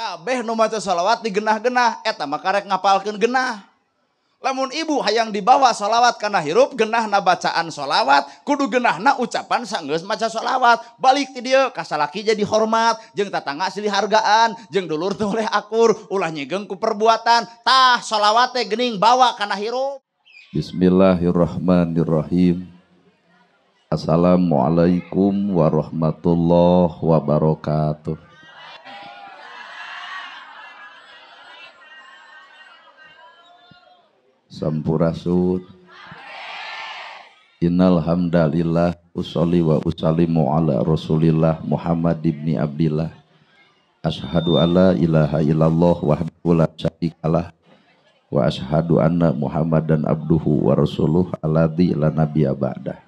Kabeh nu maca sholawat digenah-genah, eta mah karek ngapalkeun genah. Lamun ibu hayang dibawa sholawat kana hirup, genahna bacaan sholawat, kudu genahna ucapan sanggeus maca sholawat. Balik ti dieu ka salaki jadi hormat, jeung tatangga silih hargaan, jeung dulur teu oleh akur, ulah nyegeng ku perbuatan. Tah sholawat teh geuning bawa kana hirup. Bismillahirrahmanirrahim. Assalamualaikum warahmatullahi wabarakatuh. Sampurasun. Innal hamdalillah usolli wa usallimu ala Rasulillah Muhammad ibni Abdillah. Asyhadu alla ilaha illallah wahdahu la syarikalah wa asyhadu anna Muhammadan abduhu wa rasuluh alladzi la nabiyya ba'dah.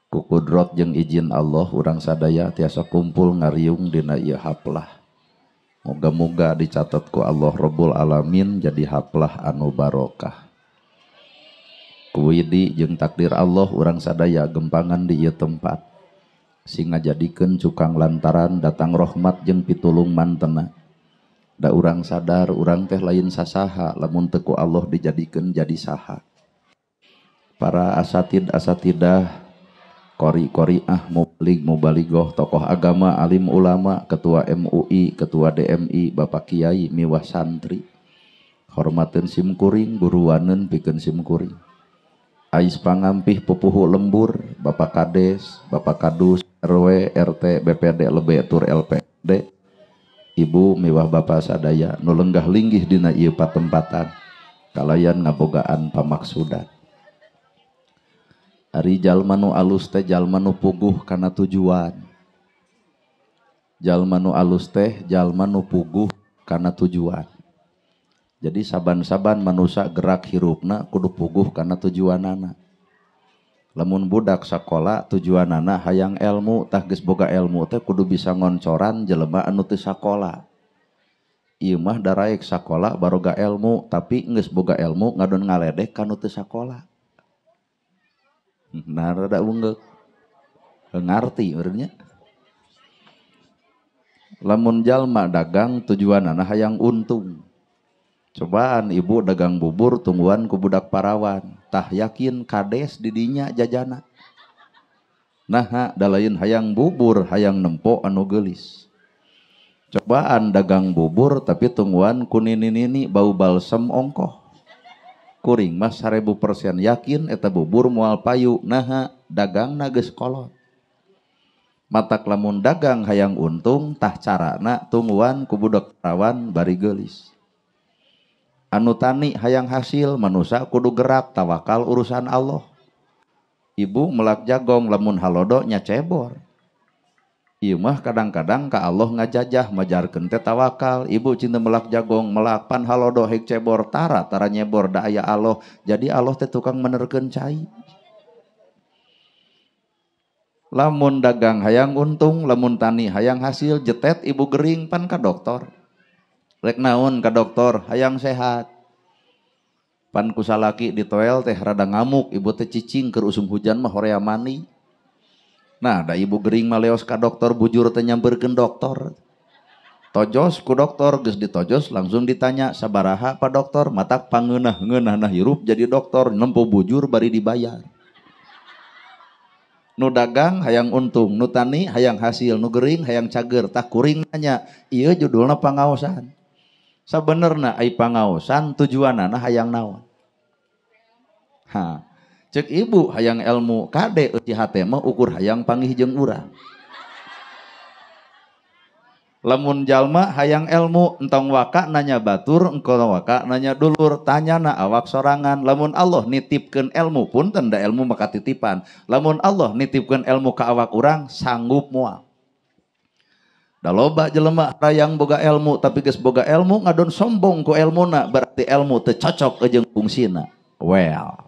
Ku kudrot jeung izin Allah urang sadaya tiasa kumpul ngariung dina ieu haplah. Moga-moga dicatat ku Allah Rabbul Alamin jadi haplah anu barokah. Kuwidi jeung takdir Allah urang sadaya gempangan di ieu tempat. Sing ngajadikeun cukang lantaran datang rahmat jeung pitulung mantena. Da urang sadar urang teh lain sasaha lamun teu ku Allah dijadikeun jadi saha. Para asatid asatidah, kori-koriah, mublig, mubaligoh, tokoh agama, alim ulama, ketua MUI, ketua DMI, bapak kiai, miwah santri. Hormateun simkuring, guruaneun pikeun simkuring. Ais pangampih pupuhu lembur, bapak kades, bapak kadus, RW, RT, BPD, lebe, tur LPD. Ibu miwah bapak sadaya, nu lenggah linggih dina ieu patempatan, kalayan ngabogaan pamaksudan. Ari jalma nu alus teh jalma nu puguh kana tujuan. Jalma nu alus teh jalma nu puguh kana tujuan. Jadi saban-saban manusia gerak hirupna kudu puguh kana tujuanana. Lamun budak sakola tujuanana hayang ilmu, tah geus boga ilmu teh kudu bisa ngoncoran jelema anu teu sakola. Ieu mah daraek sakola baroga ilmu, tapi geus boga ilmu ngadon ngaledek ka nu teu sakola. Nah, rada ungeuk. Ngarti urangnya. Lamun jalma dagang tujuanana hayang untung. Cobaan ibu dagang bubur tungguan ku budak parawan. Tah yakin kades didinya jajana. Nah, da lain hayang bubur, hayang nempo anu geulis. Cobaan dagang bubur tapi tungguan ku nini-nini bau balsem ongkoh. Kuring mah 1000% yakin eta bubur moal payu, naha dagangna geus kolot. Matak lamun dagang hayang untung tah carana tungguan ku budak parawan bari geulis. Anu tani hayang hasil manusa kudu gerak tawakal urusan Allah. Ibu melak jagong lamun halodo nya cebor. Ieu mah kadang-kadang ka Allah ngajajah majarkeun teh tawakal. Ibu cinta melak jagong melak pan halodo hek cebor tara tara nyebor da aya Allah. Jadi Allah teh tukang menerkeun cai. Lamun dagang hayang untung, lamun tani hayang hasil, jetet ibu gering pan ka dokter. Rek naon ka dokter hayang sehat. Pan ku salaki ditoel teh rada ngamuk, ibu teh cicing keur usum hujan mah horea mani. Nah, da ibu gering mah leos ka dokter bujur teh nyamperkeun dokter. Tojos ku dokter, geus ditojos langsung ditanya sabaraha Pak Dokter, matak pangeunah-ngeunahna hirup jadi dokter, nempo bujur bari dibayar. Nu dagang hayang untung, nu tani hayang hasil, nu gering hayang cager, tah kuring nanya, ieu judulna pangaosan. Sabenerna ai pangaosan tujuanana hayang naon? Ha. Cek ibu hayang ilmu kade euti hate mah ukur hayang panggih jeung urang. Lamun jalma hayang ilmu entong waka nanya batur, engkau waka nanya dulur, tanyana awak sorangan. Lamun Allah nitipkeun ilmu punten da ilmu maka titipan. Lamun Allah nitipkeun ilmu ka awak urang sanggup moal. Da loba jelema hayang boga ilmu tapi geus boga ilmu ngadon sombong ku ilmuna, berarti ilmu teu cocok jeung fungsina. Well.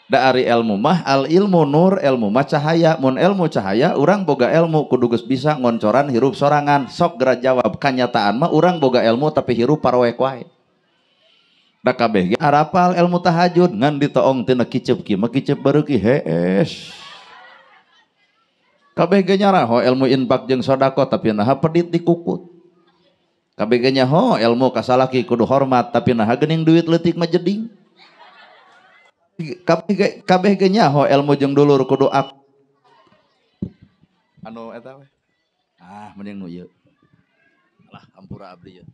Da ari ilmu mah al ilmu nur, ilmu mah cahaya. Mun ilmu cahaya urang boga ilmu kudu geus bisa ngoncoran hirup sorangan. Sok geura jawab kanyataan mah urang boga ilmu tapi hirup paroek wae. Da kabeh ge arapal ilmu tahajud ngan ditoong tina kicep ki mah kicep bareuki hees. Kabeh ge nyaraho ilmu infak jeung sedekah tapi naha pedit dikukut. Kabeh ge nyaho ilmu ka salaki kudu hormat tapi naha geuning duit leutik mah jeding. Kabeh ge nyaho ilmu jeung dulur kudu ak anu eta we. Ah mending nu ieu. Lah hampura abdi ieu.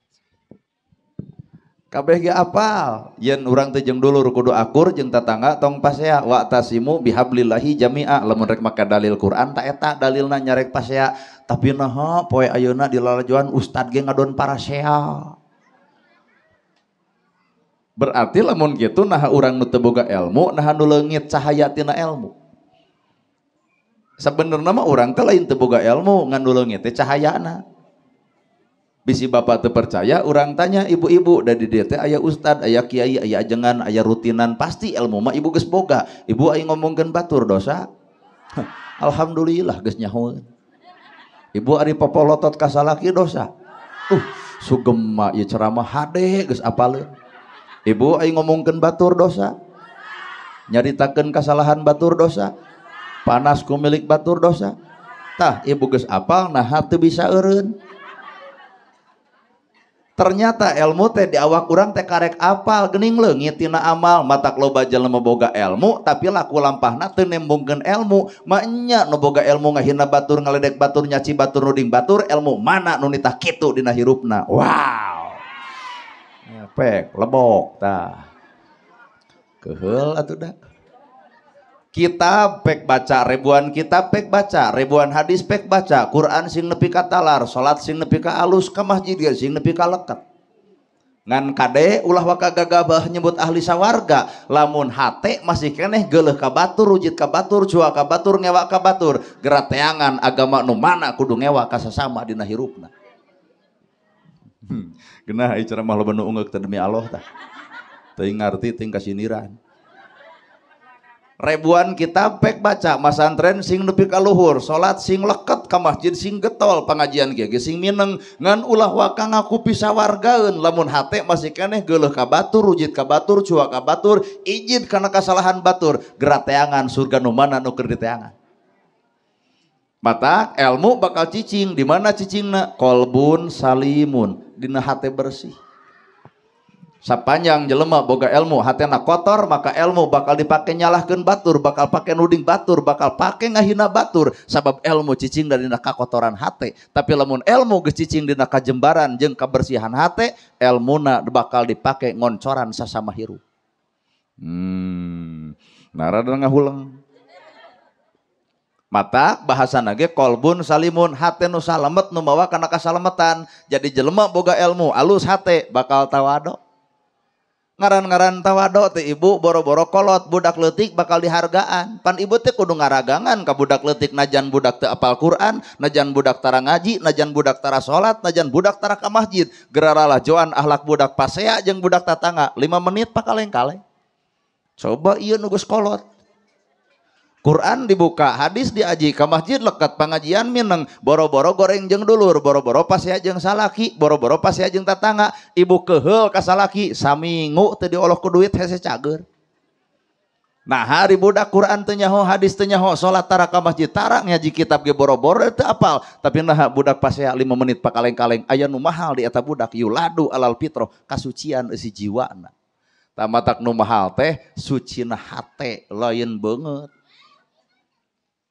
Kabeh ge apal yen urang teh jeung dulur kudu akur jeung tatangga tong pasea wa tasimu bihablillahi jami'a lamun rek make dalil Quran ta eta dalilna nyarek pasea tapi naha poe ayeuna di lalajoan ustad ge ngadon parasea. Berarti lamun kitu naha urang nu teu boga ilmu naha nu leungit cahaya tina ilmu. Sabenerna mah urang teh lain teu boga ilmu ngan nu leungit teh cahayana. Bisi bapak teu percaya, urang tanya ibu-ibu, da di dieu teh aya ustad, aya kiai, aya ajengan, aya rutinan, pasti ilmu mah ibu geus boga. Ibu aing ngomongkeun batur dosa. Alhamdulillah geus nyahoeun. Ibu ari popolotot ka salaki dosa. Sugema ieu ceramah hade geus apaleun. Ibu aing ngomongkeun batur dosa. Nyaritakeun kasalahan batur dosa. Panas ku milik batur dosa. Tah ibu geus apal naha teu bisa eureun. Ternyata ilmu teh di awak urang teh karek apal geuning leungit tina amal matak loba jelema boga ilmu tapi laku lampahna teu nembongkeun ilmu maenya nu boga ilmu ngahina batur ngaledek batur nyaci batur nuding batur ilmu mana nu nitah kitu dina hirupna. Wow. Pek lebok tah. Keheul atuh da. Kitab pek baca, ribuan kitab pek baca, ribuan hadis pek baca, Quran sing nepi ka talar, salat sing nepi ka alus, ka masjid ge sing nepi ka leket. Ngan kade ulah waka gagabah nyebut ahli sawarga, lamun hate masih keneh geuleuh ka batur, rujit ka batur, cua ka batur, ngewa ka batur, geura teangan agama nu mana kudu ngewa ka sasama dina hirupna. Geunah ieu ceramah loba nu ungeuk teh demi Allah tah. Teuing ngarti teuing kasiniran. Ribuan kitab pek baca, masantren sing nepi ka luhur, salat sing leket, ka masjid sing getol, pengajian ge sing mineng, ngan ulah waka ngaku pisawargaeun lamun hate masih keneh geuleuh ka batur, rujit ka batur, cua ka batur, ijid kana kasalahan batur, geura teangan surga nu mana nu keur diteangan. Matak ilmu bakal cicing, di mana cicingna? Kolbun salimun, dina hate bersih. Sapanjang jelema boga ilmu hatena kotor maka ilmu bakal dipake nyalahkeun batur, bakal pake nuding batur, bakal pake ngahina batur sabab ilmu cicing dina kakotoran hate. Tapi lamun ilmu geus cicing dina kajembaran jeung kabersihan hate, elmuna bakal dipake ngoncoran sasama hirup. Nah rada ngahuleng. Mata bahasana ge kolbun salimun, hate nu salamet nu mawa kana kasalametan. Jadi jelema boga ilmu alus hate bakal tawado. Ngaran-ngaran tawado teh ibu boro-boro kolot budak leutik bakal dihargaan. Pan ibu teh kudu ngaragangan ka budak leutik najan budak teu apal Quran, najan budak tara ngaji, najan budak tara salat, najan budak tara ka masjid. Geraralah joan akhlak budak pasea jeung budak tatangga 5 menit pakaleng-kaleng. Coba ieu nu geus kolot. Quran dibuka, hadis diaji, ka masjid leket, pengajian mineng, boro-boro goreng jeung dulur, boro-boro pasea jeung salaki, boro-boro pasea jeung tatangga, ibu keheul ka salaki, samingu teu dioloh ku duit hese cager. Nah, hari budak Quran teu nyaho, hadis teu nyaho, salat tara ka masjid tara, ngaji kitab ge boro-boro teu apal, tapi nah budak pasea 5 menit pakaleng-kaleng, aya nu mahal di eta budak, yuladu alal fitroh, kasucian eusi jiwana. Tamatak nu mahal teh sucina hate lain beungeut.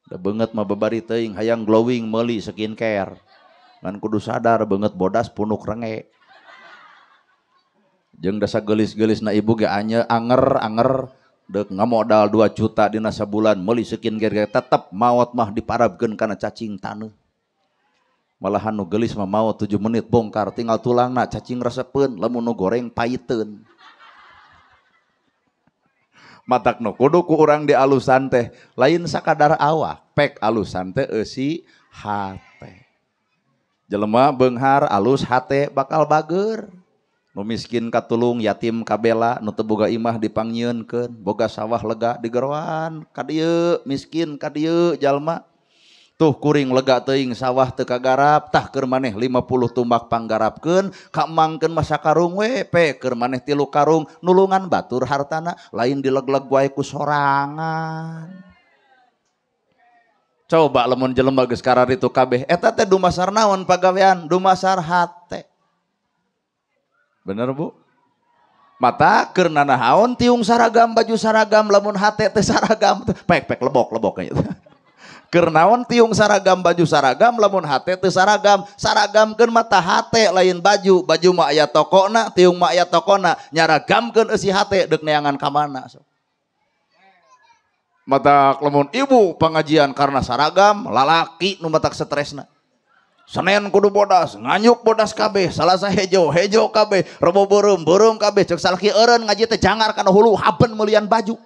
Da beungeut mah babari teuing hayang glowing meuli skincare. Ngan kudu sadar beungeut bodas punuk renge. Jeung dasa geulis-geulisna ibu ge anye anger-anger deuk ngamodal 2 juta dina sabulan meuli skincare ge tetep maot mah diparabkeun kana cacing taneuh. Malahan nu geulis mah maot 7 menit bongkar tinggal tulangna cacing resepeun lamun nu goreng paiteun. Matak nu kudu ku urang di alusan teh lain sakadar awak pek alusan teh eusi hate. Jelema beunghar alus hate bakal bager. Nu miskin katulung yatim kabela nu teu boga imah dipangnyieunkeun boga sawah lega digeroan ka dieu miskin ka dieu jalma. Tuh kuring lega teuing sawah teu kagarap tah keur maneh 50 tumbak panggarapkeun kaemangkeun masa karung we pe keur maneh 3 karung nulungan batur hartana lain dilegleg wae ku sorangan. Coba lamun jelema geus kararitu kabeh eta teh dumasar naon pagawean? Dumasar hate. Bener Bu? Mata keur nanahaon tiung saragam baju saragam lamun hate teh saragam pek-pek lebok-lebok nya. Keur naon tiung saragam baju saragam lamun hate teu saragam, saragamkeun mata hate lain baju, baju mah aya tokona, tiung mah aya tokona, nyaragamkeun eusi hate deuk neangan ka mana sok. Mata lamun ibu pengajian karena saragam, lalaki nu matak stresna. Senin kudu bodas, nganyuk bodas kabeh, Salasa hejo, hejo kabeh, Rebo beureum, beureum kabeh, cek salaki eureun ngaji teh jangar kana hulu haben meulian baju.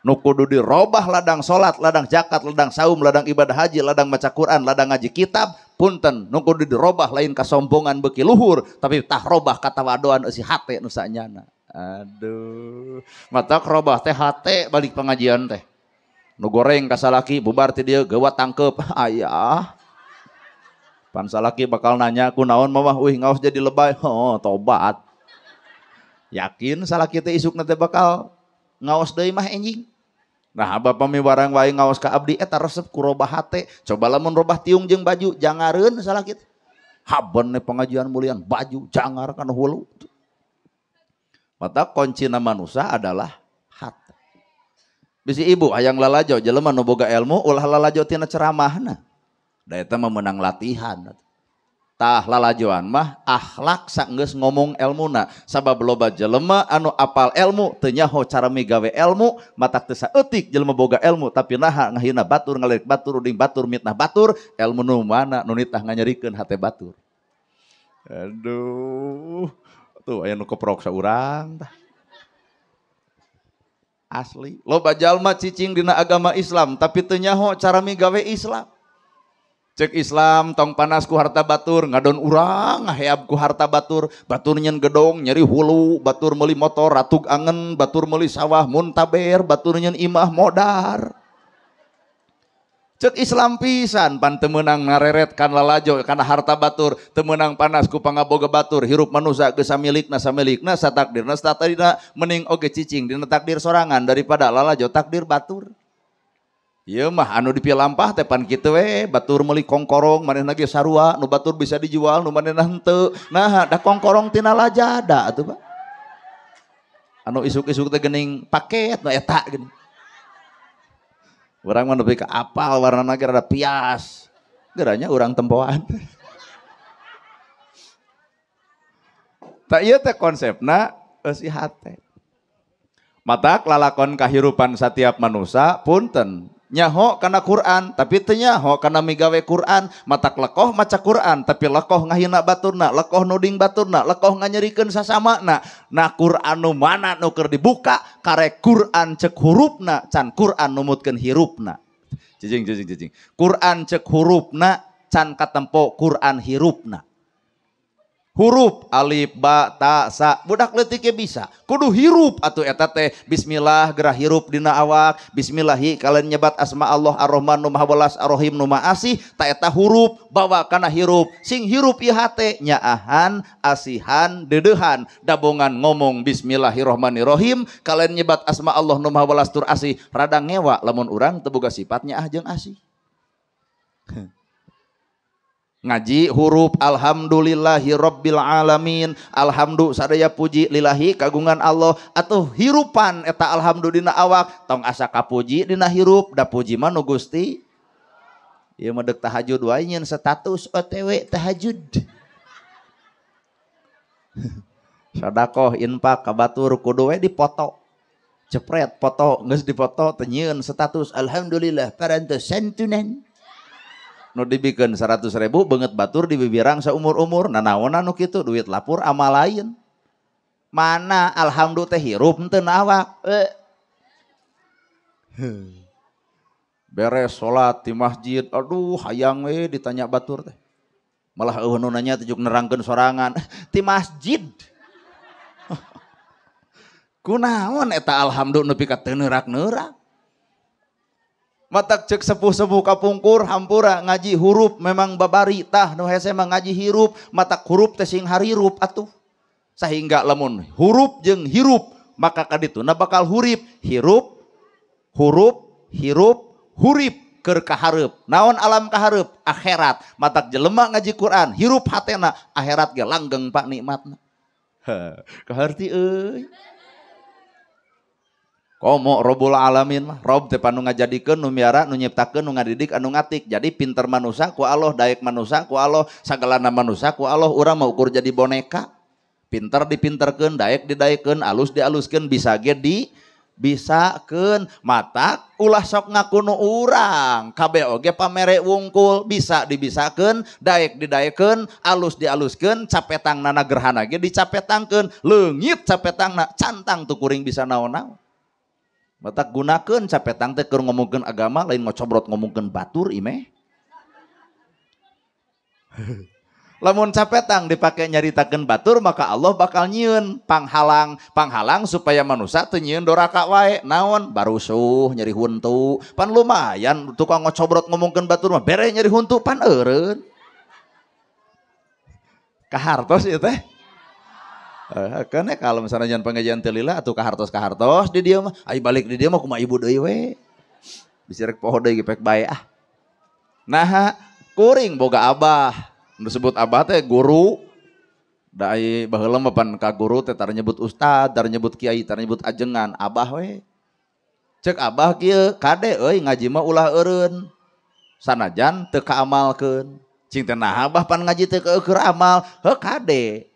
Nu kudu dirobah ladang salat, ladang zakat, ladang saum, ladang ibadah haji, ladang maca Quran, ladang ngaji kitab, punten nu kudu dirobah lain kasombongan beuki luhur, tapi tah robah katawadoan eusi hate nu sanyana. Aduh, matak robah teh hate balik pengajian teh. Nu goreng ka salaki bubar ti dieu geuwat tangkeup, ayah. Pan salaki bakal nanya kunaon mamah uih ngaos jadi lebay, oh tobat. Yakin salaki teh isukna teh bakal ngaos deui mah enjing. Nah bapak miwarang wae ngaos ka abdi eta resep ku robah hate. Coba lamun robah tiung jeung baju jangareun salaki teh. Haben pengajian mulian baju jangar kana hulu. Mata kuncina manusia adalah hate. Bisi ibu hayang lalajo jelema nu boga ilmu ulah lalajo tina ceramahna. Da eta mah meunang latihan. Tah lalajoan mah akhlak sanggeus ngomong elmuna. Sabab loba jelema anu apal elmu teu nyaho cara migawe elmu, matak teu saeutik jelema boga elmu tapi naha ngahina batur, ngalirik batur, uding batur, mitnah batur, elmu nu mana nu nitah nganyerikeun hate batur. Aduh, tuh aya nu keprok saurang tah. Asli, loba jalma cicing dina agama Islam tapi teu nyaho cara migawe Islam. Cek Islam tong panas ku harta batur, ngadon urang ngaheab ku harta batur, batur nyen gedong nyeri hulu, batur meuli motor ratug angen, batur meuli sawah muntaber, batur nyen imah modar. Cek Islam pisan pan teu meunang ngareret kan lalajo kana harta batur, teu meunang panas ku pangaboga batur, hirup manusia geus samilikna samilikna satakdirna satakdirna, mending oge cicing dina takdir sorangan daripada lalajo takdir batur. Ieu mah anu dipilampah teh pan kitu we, batur meuli kongkorong manehna ge sarua, nu batur bisa dijual nu manehna henteu. Nah, da kongkorong tina lajada atuh Pak. Anu isuk-isuk teh geuning paket nu eta geuning. Urang mah nepi ka apal warnana ge rada pias. Geranya urang tempoan. Tah ieu teh konsepna eusi hate. Matak lalakon kahirupan satiap manusia punten nyaho kana Quran tapi teu nyaho kana migawe Quran, matak lekoh maca Quran tapi lekoh ngahina baturna, lekoh nuding baturna, lekoh nganyerikeun sasamana. Nah Quran nu mana nu keur dibuka karek Quran cek hurufna can Quran numutkeun hirupna. Cicing cicing cicing. Quran cek hurufna can katempo Quran hirupna. Huruf alif ba ta sa budak leutik ge bisa kudu hirup atuh eta teh bismillah gerah hirup dina awak, bismillahi kalian nyebat asma Allah Ar-Rahman nu Maha Welas Ar-Rahim nu Maha Asih, ta eta huruf bawa kana hirup sing hirup ieu hate nyaahan asihan deudeuhan dabongan ngomong bismillahirrahmanirrahim kalian nyebat asma Allah nu Maha Welas tur Asih rada ngewa lamun urang teu boga sifat nyaah jeung asih. Ngaji huruf alhamdulillahi rabbil alamin, alhamdu sadaya puji lillahi kagungan Allah, atau hirupan eta alhamdulillah awak tong asa kapuji dina hirup da puji mah nu Gusti. Ieu mah deuk tahajud wae nyeun status OTW tahajud. Sedekah infak ka batur kudu we dipoto. Cepret foto geus dipoto teh nyieun status alhamdulillah parantos santunan. Nu dibikeun 100.000 beungeut batur dibibirang saumur-umur nanaonan nu kitu duit lapur amal lain. Mana alhamdulillah teh hirup henteu na awak. Beres salat di masjid, aduh hayang we ditanya batur teh. Malah eueuh nu nanya teh juk nerangkeun sorangan di masjid. Kunaon eta alhamdulillah nepi ka teu neurak-neurak. Matak cek sepuh-sepuh kapungkur hampura ngaji huruf memang babari tah nu hese mah ngaji hirup, matak huruf teh sing harirup atuh. Sehingga lamun huruf jeung hirup maka kadituna bakal hurip, hirup, huruf, hirup, hurip. keur kahareup. Naon alam kahareup? Akhirat. Matak jelema ngaji Quran hirup hatena, akhirat ge langgeng pak nikmatna. Kaharti euy. Komo Robul Alamin mah, Rob teh panu ngajadikeun nu miara, nu nyiptakeun, nu ngadidik, anu ngatik. Jadi pinter manusa ku Allah, daek manusa ku Allah, sagalana manusa ku Allah, urang mah ukur jadi boneka. Pinter dipinterkeun, daek didaekeun, alus dialuskeun, bisa ge di bisakeun. Matak ulah sok ngaku nu urang, kabeh oge pamere wungkul, bisa dibisakeun, daek didaekeun, alus dialuskeun, capetangnana gerhana ge dicapetangkeun, leungit capetangna, cantang tuh kuring bisa naon-naon. Matak gunakeun capetang teh keur ngomongkeun agama lain ngocobrot ngomongkeun batur imeh. Lamun capetang dipake nyaritakeun batur maka Allah bakal nyieun panghalang, panghalang supaya manusia teu nyieun doraka wae. Naon barusuh nyeri huntu, pan lumayan tukang ngocobrot ngomongkeun batur mah bere nyeri huntu pan eureun. Kahartos ieu teh. Kan kalau misalnya jangan pengajian teu lila atuh kahartos-kahartos di dieu mah, ai balik di dieu mah kumaha ibu deui we. Bisi rek poho deui gepek bae ah. Nah, kuring boga abah. Disebut abah teh guru. Da ai baheula mah pan ka guru teh tara nyebut ustad, tara nyebut kiai, tara nyebut ajengan, abah we. Cek abah kieu, kade euy ngaji mah ulah eureun. Sanajan teu kaamalkeun. Cing teh naha abah pan ngaji teu keur amal, heuh kade.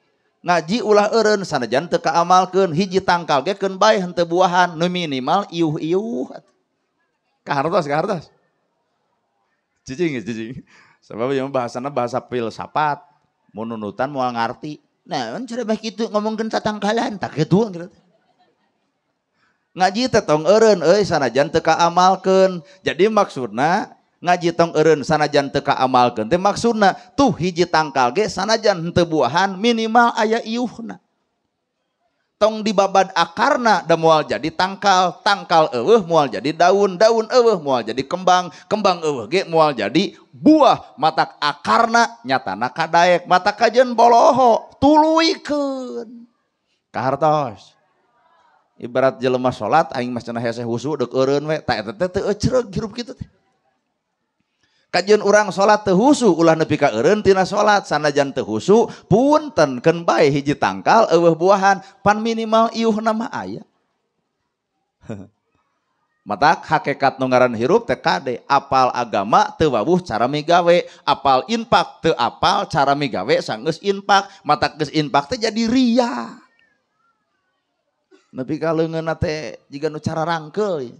Ngaji ulah eureun sanajan teu kaamalkeun, hiji tangkal ge keun bae henteu buahan, nu minimal iuh-iuh. Kahartos, kahartos. Cicing, cicing. Sebab ieu bahasana bahasa filsafat, mun nunutan moal ngarti. Nah, cara mah kitu ngomongkeun tatangkalan, tak kitu. Ngaji teh tong eureun euy sanajan teu kaamalkeun. Jadi maksudna ngaji tong eureun sanajan teu kaamalkeun teh maksudna tuh hiji tangkal ge sanajan henteu buahan minimal aya iuhna. Tong dibabad akarna da moal jadi tangkal, tangkal eueuh moal jadi daun, daun eueuh moal jadi kembang, kembang eueuh ge moal jadi buah. Matak akarna nyatana kadaek, matak kajeun boloho tuluykeun. Kahartos. Ibarat jelema salat aing mah cenah hese husu deuk eureun we, ta eta teh teu ecreug hirup kitu teh. Kajeun urang salat teu husu ulah nepi ka eureun tina salat sanajan teu husu punten keun bae hiji tangkal eueuh buahan pan minimal iuhna mah aya. Matak hakikat nu ngaran hirup teh kade apal agama teu wawuh cara migawe, apal infak teu apal cara migawe sanggeus infak, matak geus infak teh jadi ria. Nepi ka leungeunna teh jiga nu cara rangkeul.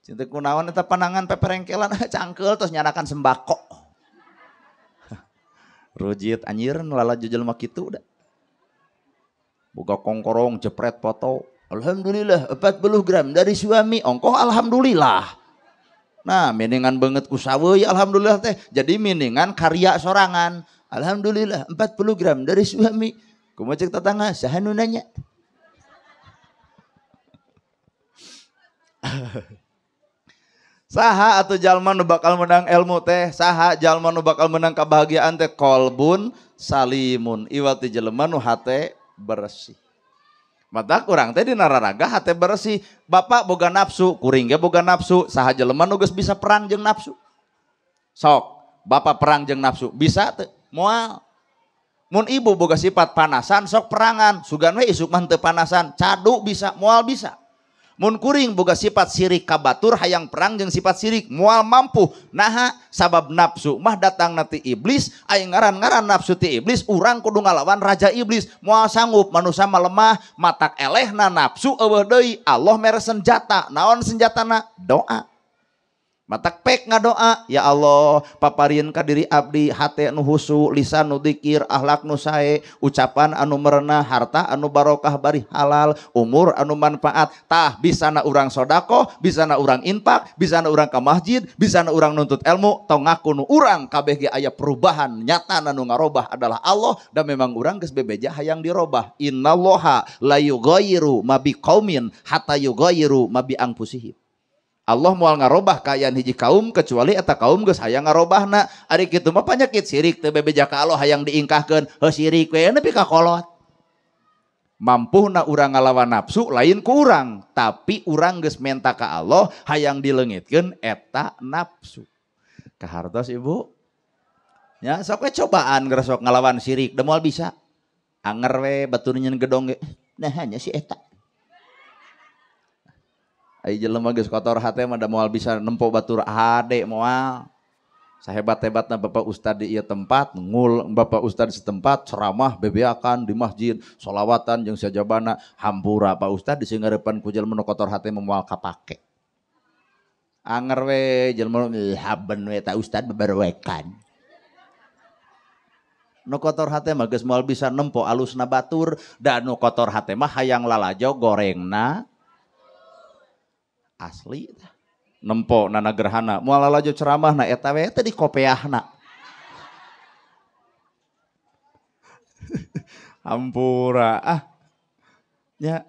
Cinta kunaon eta panangan peperengkelan cangkeul terus nyanakan sembako. Rujit anjir lala jelema kitu da. Boga kongkorong jepret foto. Alhamdulillah 40 gram dari suami, ongkoh alhamdulillah. Nah, miningan banget ku saweuy alhamdulillah teh. Jadi miningan karya sorangan. Alhamdulillah 40 gram dari suami. Kumaha cek tetangga saha nu nanya? Saha atau jalma nu bakal menang ilmu teh, saha jalma nu bakal menang kebahagiaan teh, kolbun salimun, iwati jelema nu hate bersih. Matak urang teh dina raraga hate bersih. Bapak boga nafsu, kuring ge boga nafsu, saha jelema nu geus bisa perang jeung nafsu. Sok, bapak perang jeung nafsu, bisa teu? Moal. Mun ibu boga sifat panasan, sok perangan, sugan we isuk mah teu panasan, cadu bisa, moal bisa. Mun kuring boga sifat sirik ka batur hayang perang jeung sifat sirik moal mampu. Naha sabab nafsu mah datang ti iblis, aya ngaran-ngaran nafsu ti iblis, urang kudu ngalawan raja iblis, moal sanggup, manusia mah lemah, matak elehna nafsu eueuh deui. Allah mere senjata, naon senjatana? Doa. Matak pek ngadoa, ya Allah paparieun ka diri abdi hate nu husu, lisan nu dikir, akhlak nu sae, ucapan anu merenah, harta anu barokah bari halal, umur anu manfaat. Tah bisana urang sodakoh, bisana urang infak, bisana urang ka masjid, bisana urang nuntut ilmu, tong ngaku nu urang kabeh ge aya perubahan nyata nu ngarobah adalah Allah, dan memang urang geus bebeja hayang dirobah. Innallaha la yughayyiru ma biqaumin hatta yughayyiru ma bi anfusihim. Allah moal ngarobah kaayaan hiji kaum kecuali eta kaum geus hayang ngarobahna. Ari kitu mah panyakit sirik teu bebeja ka Allah hayang diingkahkeun, heuh sirik we nepi ka kolot. Mampuhna urang ngalawan nafsu lain ku urang, tapi urang geus menta ka Allah hayang dileungitkeun eta nafsu. Kahartos ibu. Ya sok we cobaan geura sok ngalawan sirik da moal bisa. Anger we batur nyeun gedong ge. Nah hanya si eta. Ai jelema geus kotor hate mah da moal bisa nempo batur hade moal. Sahebat-hebatna Bapak Ustad di ieu tempat, ngul Bapak Ustad setempat ceramah bebeakan di masjid, solawatan jeung sajabana hampura Pak Ustad di singgarepan ku jelema nu kotor hate mah moal kapake. Anger we jelema haben we ta Ustad beberewekan. Nu kotor hate mah geus moal bisa nempo alusna batur, da nu kotor hate mah hayang lalajo gorengna asli tah. Nempo nana gerhana moal lalajo ceramah na eta we teh di kopeahna. Hampura ah. Ya.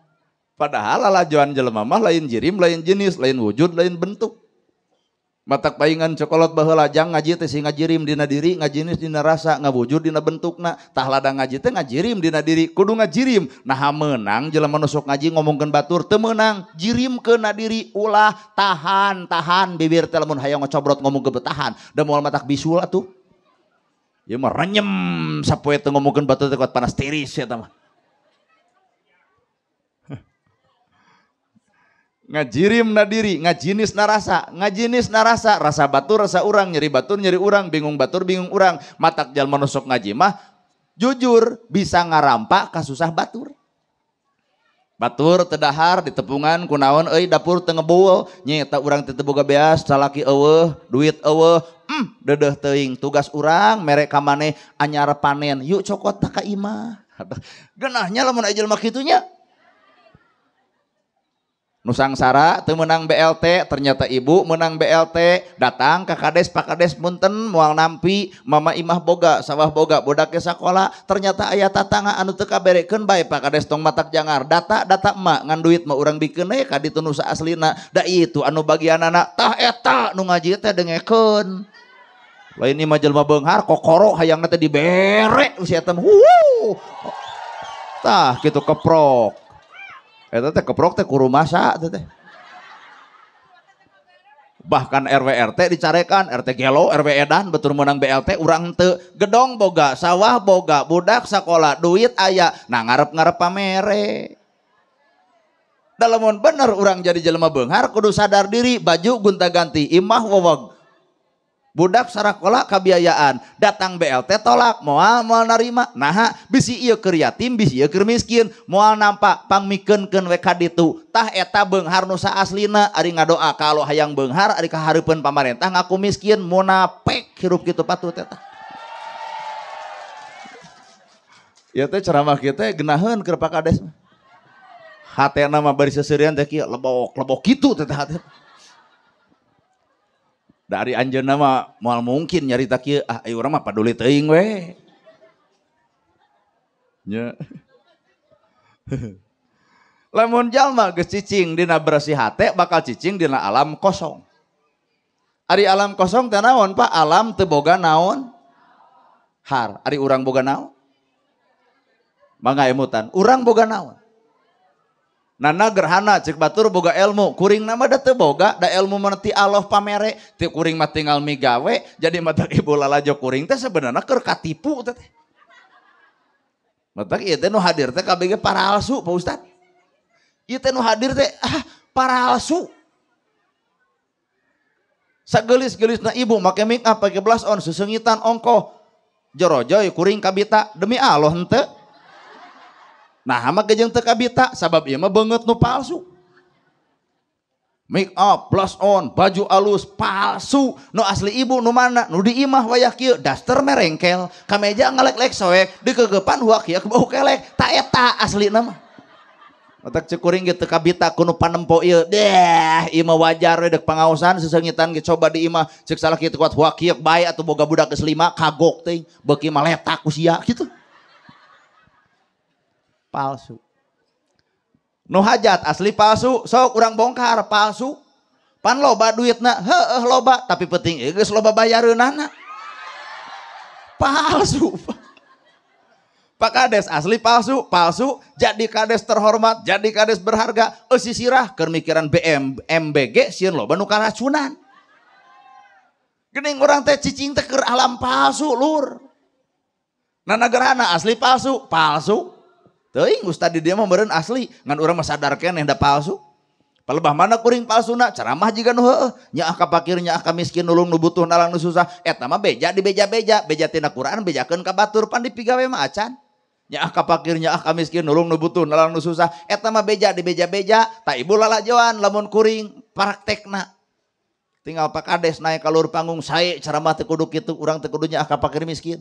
Padahal lalajoan jelema mah lain jirim, lain jenis, lain wujud, lain bentuk. Matak paingan cokolot baheula jang ngaji teh sing ngajirim dina diri, ngajinis dina rasa, ngawujud dina bentukna. Tah ladang ngaji teh ngajirim dina diri, kudu ngajirim. Nah meunang jelema nu sok ngaji ngomongkeun batur teu meunang, jirimkeun na diri, ulah tahan, tahan bibir teh lamun hayang ngocobrot ngomongkeun tahan. Da moal matak bisul atuh. Ieu mah renyem sapoe teh ngomongkeun batur teh kuat panas tiris eta mah. Ngajirim na diri, ngajinis na rasa, ngajinis na rasa, rasa batur, rasa urang, nyeri batur, nyeri urang, bingung batur, bingung urang. Matak jalma nu sok ngaji mah jujur bisa ngarampak kasusah batur. Batur teu dahar ditepungan kunaon euy dapur teu ngebul, nya eta urang teu boga beas, salaki eueuh, duit eueuh, deudeuh teuing tugas urang mere ka maneh anyar panen, yuk cokot ka imah. Geunahnya lamun aya jelema kitu nya. Nu sangsara teu meunang BLT, ternyata ibu meunang BLT, datang ka kades, Pak Kades punten moal nampi, mama imah boga, sawah boga, budak ge sakola, ternyata aya tatangga anu teu kaberekeun bae Pak Kades tong matak jangar, data data emak ngan duit mah urang bikeun we ka ditu nu saaslina, da itu anu bagianana, tah eta nu ngaji teh dengekeun. Lain ieu mah jelema beunghar kokoro hayangna teh dibere usia teh. Wuh. Tah kitu keprok. Eta teh keprok teh kurumasa teh. Bahkan RW RT dicarekan, RT gelo, RW edan betul menang BLT urang teu, gedong boga, sawah boga, budak sakola, duit aya, nah ngarep-ngarep pamere. Da lamun bener urang jadi jelema beunghar kudu sadar diri, baju gonta-ganti, imah weweg. Budak sarakola kabiayaan, datang BLT tolak, moal moal narima. Naha bisi ieu keur yatim, bisi ieu keur miskin, moal nampak pangmikeunkeun we ka ditu. Tah eta beunghar nu saaslina, ari ngadoa ka Allah hayang beunghar, ari kahareupeun pamarentah ngaku miskin, munafik hirup kitu patut eta. Ieu teh ceramah kieu teh geunaheun keur Pak Kades. Hatena mah bari seuseurian teh kieu lebok-lebok kitu teh hate. Dari anjeunna mah moal mungkin nyarita kieu, ah ieu urang mah paduli teuing we. Nya. Lamun jalma geus cicing dina bersih hate bakal cicing dina alam kosong. Ari alam kosong teh naon Pak? Alam teu boga naon? Har. Ari urang boga naon? Mangga emutan, urang boga naon? Nana gerhana cek batur boga ilmu, kuring nama da teu boga, da ilmu mah ti Allah pamere, ti kuring mah tinggal migawe, jadi mata ibu lalajo kuring teh sebenarnya keur katipu teh. Matak ieu teh nu hadir teh kabeh ge paralsu Pak Ustad. Ieu teh nu hadir teh ah paralsu. Sageulis-geulisna ibu make make up, pake blush on, sesengitan ongkoh. Jorojoy kuring kabita demi Allah henteu. Nah, mah gejeng teu kabita sabab ieu mah beungeut nu palsu. Make up, blush on, baju alus palsu. Nu asli ibu nu mana? Nu di imah wayah kieu, daster merengkel, kameja ngalek-lek soek, dikegepan huak kieu bau kelek. Ta eta aslina mah. Otak cek kuring ge teu kabita ku nu panempo ieu. Deh, ieu mah wajar we deuk pangaosan sesengitan ge coba di imah cek salah kieu kuat huak kieu bae atuh boga budak geus 5 kagok teuing, beuki mah letak ku sia kitu. Palsu. Nu hajat asli palsu, sok urang bongkar palsu. Pan loba duitna, heueuh loba, tapi penting ieu geus loba bayareunana. Palsu. Pak Kades asli palsu, palsu, jadi kades terhormat, jadi kades berharga, eusi sirah keur mikiran BM, MBG sieun loba nu karacunan. Geuning urang teh cicing teh keur alam palsu lur. Nah negarana asli palsu, palsu. Teuing ustad di dieu mah meureun asli, ngan urang mah sadar keneh da palsu. Palebah mana kuring palsuna ceramah jiga nu heueuh, nyaah ka fakir nyaah ka miskin nulung nu butuh nalang nu susah, eta mah beja di beja-beja, beja tina Quran bejakeun ka batur pan dipigawe mah acan. Nyaah ka fakir nyaah ka miskin nulung nu butuh nalang nu susah, eta mah beja di beja-beja, ta ibu lalajoan lamun kuring praktekna. Tinggal Pak Kades naik ka luhur panggung sae ceramah teu kudu kitu, urang teu kudu nyaah ka fakir miskin.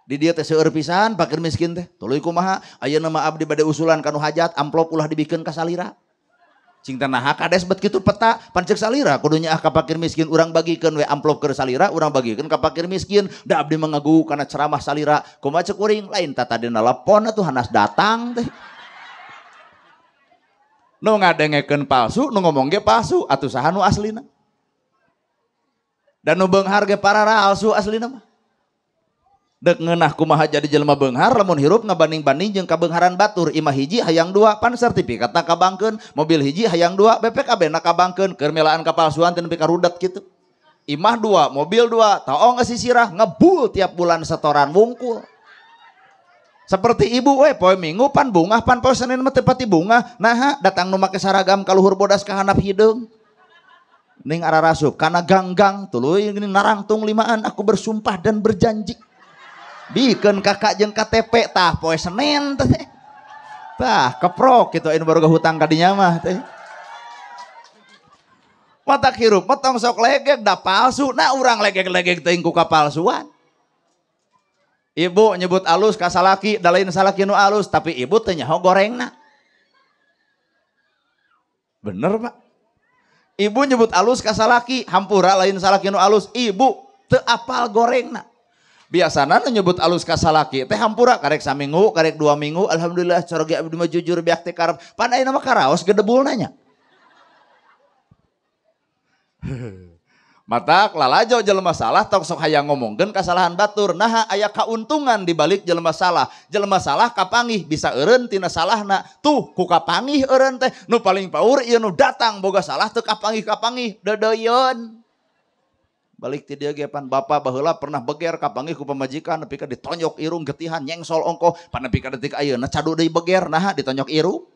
Di dieu teh seueur pisan fakir miskin teh. Tuluy kumaha ayeuna mah abdi bade usulan ka nu hajat amplop ulah dibikeun ka salira. Cing teh naha kades bet kitu peta pan ceuk salira kudu nyaah ka fakir miskin urang bagikeun we amplop keur salira urang bagikeun ka fakir miskin da abdi mah ngagugu kana ceramah salira kumaha ceuk kuring lain ta tadi nelepon atuh hanas datang teh. Nu ngadengekeun palsu nu ngomong ge palsu atuh saha nu aslina. Dan nu beunghar ge pararalsu aslina mah. Dek ngeunah kumaha jadi jelema beunghar lamun hirup ngabanding-banding jeung kabeungharan batur imah hiji hayang dua pan sertifikatna kabangkeun mobil hiji hayang dua BPKB na kabangkeun keur melaan kapalsuan teh nepi ka rudet kitu imah dua mobil dua taong sisirah ngebul tiap bulan setoran wungkul seperti ibu we poe minggu pan bungah pan poe Senin mah teu pati bungah naha datang nu make saragam ka luhur bodas ka handap hideung ning ararasup kana ganggang tuluy narangtung limaan aku bersumpah dan berjanji bikeun kakak jeung KTP tah poe Senin teh tah keprok kitu anu baru hutang ka dinya mah teh matak hirup mah tong sok legeg da palsu nah urang legeg-legeg teuing ku kapalsuan. Ibu nyebut alus ka salaki da lain salaki nu alus tapi ibu teu nyaho gorengna. Bener Pak. Ibu nyebut alus ka salaki hampura lain salaki nu alus ibu teu apal gorengna. Biasana nu nyebut alus ka salaki teh hampura karek saminggu karek 2 minggu alhamdulillah coroge abdi mah jujur beak teh karep pan ayeuna mah karaos gedebulna nya. Matak lalajo jelema salah tong sok hayang ngomongkeun kasalahan batur naha aya kauntungan di balik jelema salah. Jelema salah kapanggih bisa eureun tina salahna tuh ku kapanggih eureun teh nu paling paur ieu nu datang boga salah teu kapanggih-kapanggih deudeuyeun. Balik ti dieu ge pan bapa baheula pernah beger kapanggih ku pamajikan nepi ka ditonyok irung getihan nyengsol ongkoh pan nepi ka detik ayeuna cadu deui beger naha ditonyok irung.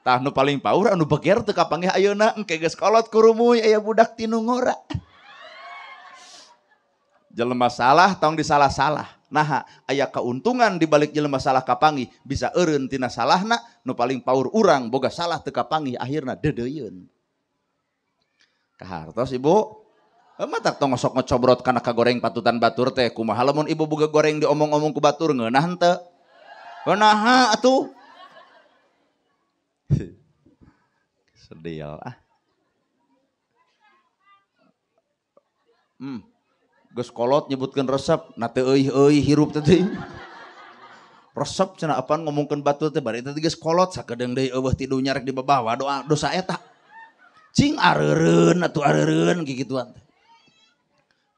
Tah nu paling paur anu beger teu kapanggih ayeuna engke geus kolot kurumuy aya budak tinu ngora. Jelema salah tong disalah-salah. Naha aya kauntungan di balik jelema salah kapanggih bisa eureun tina salahna nu paling paur urang boga salah teu kapanggih akhirna deudeuyeun. Kahartos ibu? Matak tong sok ngecobrot kana kagoreng patutan batur teh kumaha lamun ibu boga goreng diomong-omong ku batur ngeunah henteu? Naha atuh? Sedih ah. Geus kolot nyebutkeun resep, na teu euy-euy hirup teh teh. Resep cenah apaan ngomongkeun batur teh bari teh geus kolot sakedeung deui eueuh ti dunya rek dibabawa doa dosa eta. Cing areureun atuh areureun kikituan teh.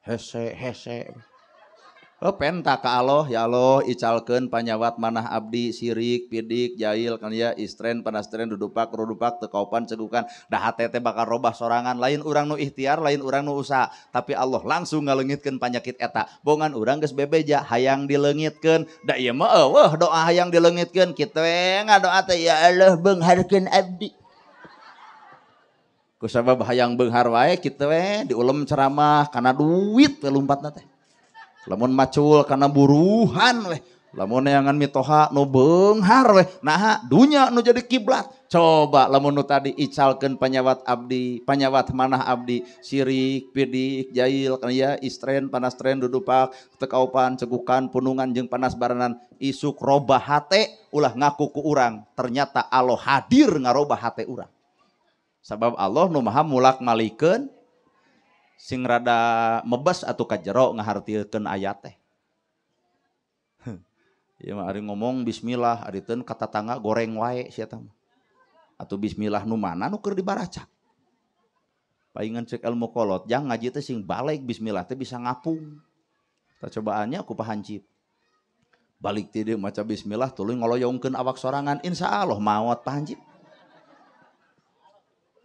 Hese hese. Oh penta ka Allah ya Allah icalkeun panyawat manah abdi sirik pidik jail kan ya istren panastren dudupak rudupak teu kaopan cegukan da hate teh bakal robah sorangan lain urang nu ikhtiar lain urang nu usaha tapi Allah langsung ngaleungitkeun panyakit eta bongan urang geus bebeja hayang dileungitkeun da ieu mah eueuh doa hayang dileungitkeun kitu we ngadoa teh ya Allah beungharkeun abdi kusabab hayang beunghar wae kitu we diulem ceramah kana duit we lumpatna teh. Lamun macul kana buruhan weh, lamun neangan mitoha nu beunghar weh, naha dunya nu jadi kiblat. Coba lamun nu tadi icalkeun panyawat abdi, panyawat manah abdi, sirik, pidik, jail, kan ya istren, panastren, dudupak, tekaupan, cegukan, punungan jeung panas baranan, isuk robah hate ulah ngaku ku urang, ternyata Allah hadir ngarobah hate urang. Sabab Allah nu maha mulak malikeun sing rada mebes atau kajero ngahartikeun ayat teh. Ieu mah ari ngomong bismillah ari teun ka tatangga goreng wae sia tah mah. Atuh bismillah nu mana nu keur dibaraca. Paingan cek ilmu kolot jang ngaji teh sing balik bismillah teh bisa ngapung. Tah cobaannya ku pahancip. Balik ti dieu maca bismillah tuluy ngoloyongkeun awak sorangan insyaallah maot pahancip.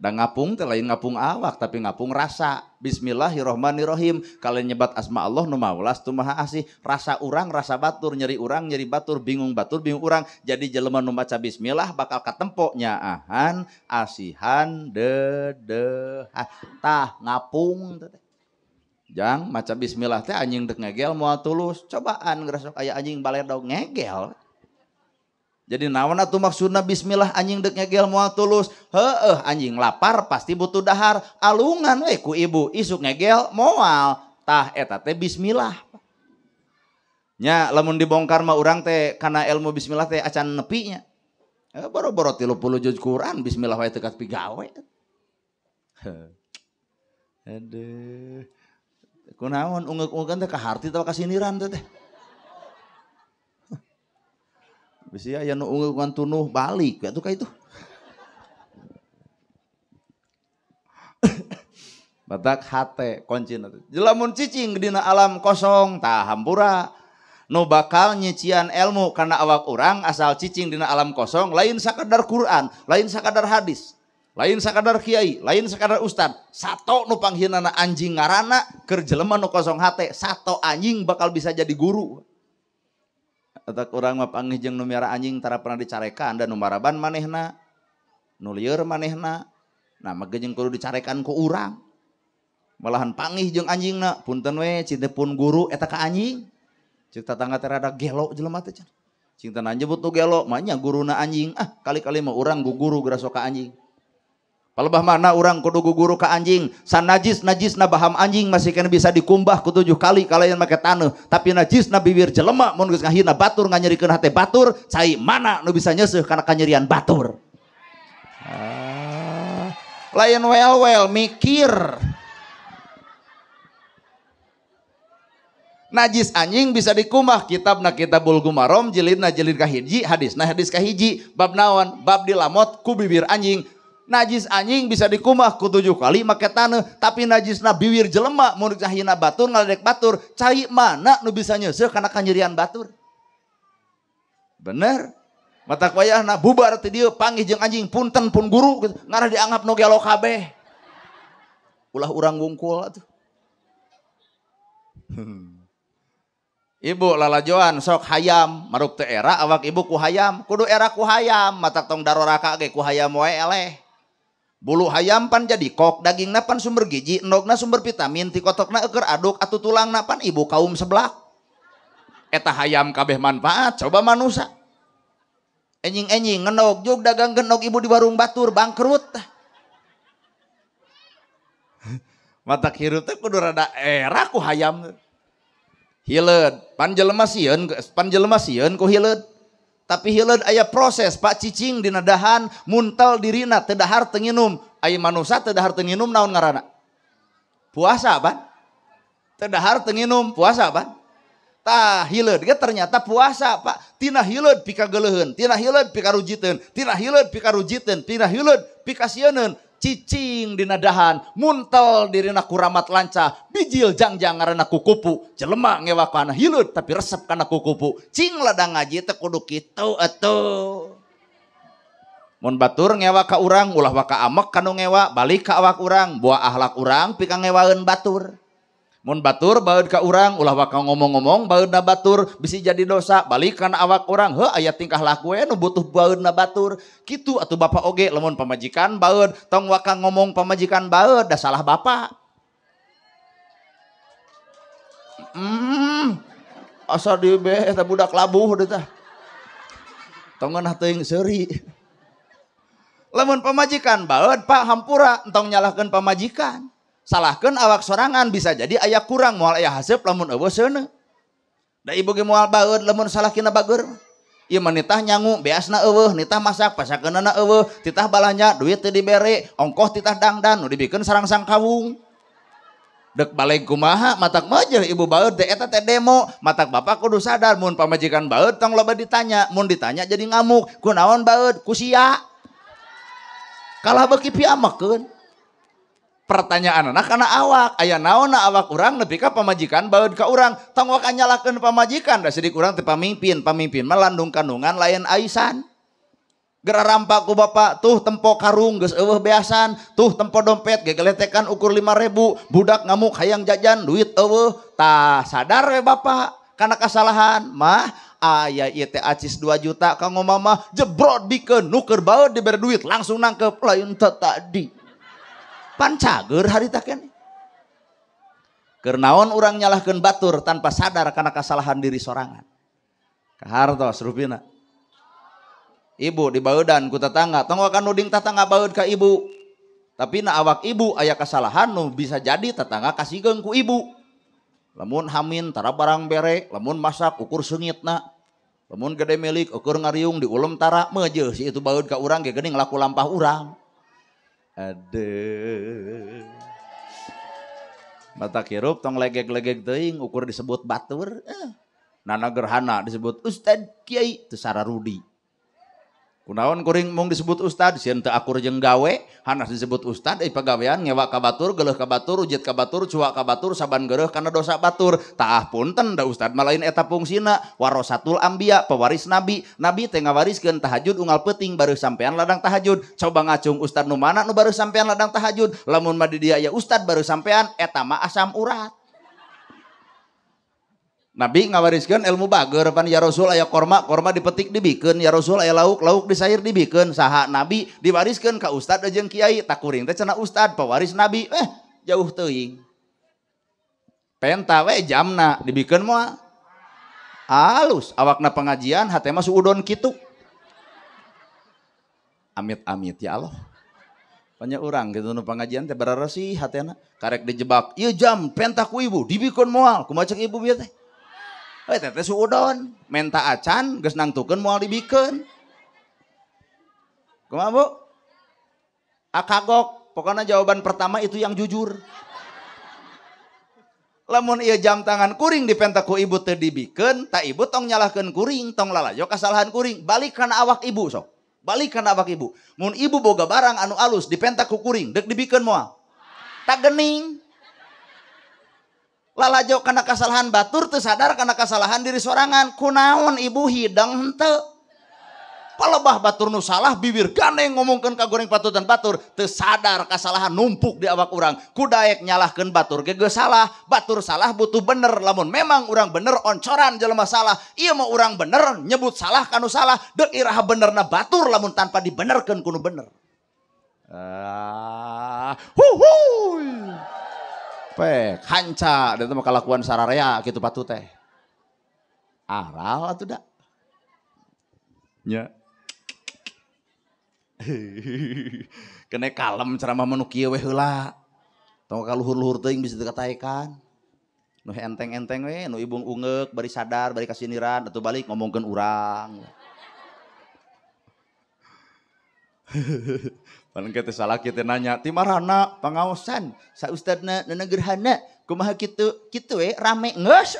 Da ngapung teh lain ngapung awak tapi ngapung rasa. Bismillahirrahmanirrahim. Kalian nyebat asma Allah nu maha welas tu maha asih. Rasa urang rasa batur, nyeri urang nyeri batur, bingung batur bingung urang. Jadi jelema nu maca bismillah bakal katempo nyaahan, asihan, dedehan. Tah ngapung teh. Jang maca bismillah teh anjing dek ngegel moal tulus. Cobaan ngerasok aya anjing baledog ngegel. Jadi naon atuh maksudna bismillah anjing dek ngegel moal tulus? Heueuh anjing lapar pasti butuh dahar, alungan we ku ibu isuk ngegel moal. Tah eta teh bismillah. Nya lamun dibongkar mah urang teh kana ilmu bismillah teh acan nepi nya. Boro-boro 30 juz Quran bismillah wae teu pigawe. Aduh. Kunaon ungeuk-ungeuk teh kaharti atawa kasiniran teh. Bisi aya nu ungeuk tunuh balik atuh ka itu. Batak hate kuncina teh. Lamun cicing dina alam kosong tah hampura. Nu bakal nyician ilmu kana awak urang asal cicing dina alam kosong lain sakadar Quran, lain sakadar hadis, lain sakadar kiai, lain sakadar ustad. Sato nu panghinana anjing ngarana keur jelema nu kosong hate, sato anjing bakal bisa jadi guru. Atak urang mah panggih jeung nu miara anjing tara pernah dicarekan dan nu maraban manehna, nu lieur manehna. Nah mah jeung kudu dicarekan ku urang. Malahan panggih jeung anjingna, punten we cinta pun guru eta ka anjing. Cik tatangga teh rada gelo jelema teh cenah. Cing teh nyebut nu gelo, mah nya guruna anjing. Ah, kali-kali mah urang guguru geraso ka anjing. Palebah mana urang kudu guguru ka anjing. Sanajis najisna baham anjing masih kena bisa dikumbah ku 7 kali kalayan make taneuh. Tapi najisna bibir jelema mun geus ngahina batur nganyerikeun hate batur, cai mana nu bisa nyeuseuh kana kanyerian batur. Ah, lain wel-wel mikir. Najis anjing bisa dikumbah kitabna Kitabul Gumarom jilidna jilid kahiji hadisna hadis kahiji bab naon bab dilamot ku bibir anjing. Najis anjing bisa dikumbah ku 7 kali make taneuh, tapi najisna bibir jelema mun ngahina batur ngaledek batur, cai mana nu bisa nyeuseuh kana kanyerian batur. Bener? Matak wayahna bubar ti dieu panggih jeung anjing punten pun guru gitu, ngarah dianggap nu gelo kabeh. Ulah urang wungkul atuh. Ibu lalajoan sok hayam maruk teu era awak ibu ku hayam, kudu era ku hayam, matak tong daroraka ge ku hayam wae eleh. Bulu hayam pan jadi kok, dagingna pan sumber gizi, endogna sumber vitamin, tikotokna eueur aduk atuh tulangna pan ibu kaum seblak. Eta hayam kabeh manfaat, coba manusa. Enjing-enjing ngenog jug dagang genog ibu di warung batur bangkrut. Matak hirup teh kudu rada era ku hayam. Hileud, pan jelema sieun ku hileud. Tapi hileud aya proses pak cicing dina dahan muntel dirina teu dahar teu nginum. Aya manusa teu dahar teu nginum naon ngaranna? Puasa pan? Teu dahar teu nginum puasa pan? Tah hileud ge ternyata puasa pak. Tina hileud pikageuleuheun, tina hileud pikarujiteun, tina hileud pikarujiteun, tina hileud pikasieuneun. Cicing dina dahan muntel dirina kuramat lanca bijil jangjang ngaranna kukupu. Jelema ngewa kana hileud tapi resep kana kukupu. Cing ladang ngaji teh kudu kitu atuh. Mun batur ngewa ka urang ulah waka amek kanu ngewa, balik ka awak urang, buah akhlak urang pika ngewaeun batur. Mun batur baeud ka urang ulah waka ngomong-ngomong baeudna batur bisi jadi dosa, balik kana awak urang heuh aya tingkah laku we nu butuh baeudna batur. Kitu atuh bapak oge lamun pamajikan baeud tong waka ngomong pamajikan baeud da salah bapak. Asa dibe eta budak labuh deui tah. Tong ngeunah teuing seuri. Lamun pamajikan baeud pak hampura entong nyalahkeun pamajikan. Salahkeun awak sorangan bisa jadi aya kurang moal aya haseup lamun eueuh seuneu. Da ibu ge moal baeud lamun salah kina bager. Ieu mah nitah nyangu beasna eueuh, nitah masak pasakeunana eueuh, titah balanja duit teu dibere, ongkoh titah dangdan nu dibikeun sarangsang kawung. Dek balik kumaha matak mah ibu baeud teh eta teh demo, matak bapak kudu sadar mun pamajikan baeud tong loba ditanya, mun ditanya jadi ngamuk, kunaon baeud ku sia. Kalah beuki piamekeun. Pertanyaan anak karena awak aya naonna awak urang nepi ka pamajikan baeud ka urang tong waka nyalahkeun pamajikan da sidik urang teh pamimpin, pamimpin mah landung kandungan lain aisan. Geura rampak ku bapak, tuh tempo karung geus eueuh beasan, tuh tempo dompet gegeletekan ukur 5.000, budak ngamuk hayang jajan duit eueuh. Tah sadar we bapak kana kasalahan mah aya ieu teh acis 2 juta kanggo mama jebrot bikeun nuker baeud dibere duit langsung nangkep lain teh tadi. Pan cager harita keneh. Keur naon urang nyalahkeun batur tanpa sadar kana kasalahan diri sorangan. Kahartos rupina. Ibu dibaudan ku tetangga, tong akan nuding tetangga baeud ka ibu. Tapi na awak ibu aya kesalahan nu bisa jadi tetangga kasigeung ku ibu. Lamun hamin tara barang bere, lamun masak ukur seungitna. Lamun gede milik ukur ngariung diulem tara meujeuh si itu baeud ka urang ge geuning laku lampah urang. Aduh. Mata kirup tong legeg-legeg teuing ukur disebut batur. Nana gerhana disebut ustad kiai teu sararudi. Kunaon kuring mung disebut ustad, sieun teu akur jeung gawe, hanas disebut ustad, pagawean ngewa ka batur, geuleuh ka batur, ujit ka batur, cuak ka batur, saban geureuh kana dosa batur. Taah punten da ustad mah lain eta fungsina, warasatul anbiya, pewaris nabi. Nabi teh ngawariskeun tahajud unggal peuting bareuh sampean ladang tahajud. Coba ngacung ustad nu mana nu bareuh sampean ladang tahajud? Lamun mah di dieu aya ustad bareuh sampean eta mah asam urat. Nabi ngawariskeun ilmu bager pan ya Rasul aya korma, korma dipetik dibikeun, ya Rasul aya lauk, lauk disair dibikeun. Saha nabi diwariskeun ka ustad jeung kiai, tak kuring teh cenah ustad pewaris nabi. Jauh teuing. Penta we jamna dibikeun moal. Alus awakna pengajian hate mah suudon kitu. Amit-amit ya Allah. Banyak orang gitu nu pengajian teh barareusi hatena karek dijebak. Ieu jam penta ku ibu dibikeun moal. Kumaha cek ibu bieu teh? Teh suudon, menta acan geus nangtukeun moal dibikeun. Kumaha Bu? Akagok, pokoknya jawaban pertama itu yang jujur. Lamun ieu jam tangan kuring dipenta ku ibu teu dibikeun, tak ibu tong nyalahkeun kuring, tong lalajo kasalahan kuring, balik kana awak ibu sok. Balik kana awak ibu. Mun ibu boga barang anu alus dipenta ku kuring, deuk dibikeun moal. Tak gening. Lalajo kana kasalahan batur teu sadar kana kasalahan diri sorangan. Kunaon ibu hidang henteu. Palebah batur nu salah bibir gandeng ngomongkeun ka goreng patutan batur teu sadar kasalahan numpuk di awak urang. Kudaek nyalahkeun batur ge geus salah, batur salah butuh bener. Lamun memang urang bener oncoran jelema salah. Ieu mah urang bener nyebut salah kanu salah, deuk iraha benerna batur lamun tanpa dibenerkeun kudu bener. Huhuy. Pek hanca da mah kalakuan sararea kitu patu teh. Aral atuh da. Nya. Kene kalem ceramah mah nu kieu we heula. Tong ka luhur-luhur teuing bisa teu kataekan. Nu enteng-enteng we, nu ibung ungeuk bari sadar, bari kasiniran atuh balik ngomongkeun urang. Paling kita salah kita nanya, ti marana pangaosan, sa ustadna nana gerhana, kumaha kitu, kitu we rame geus.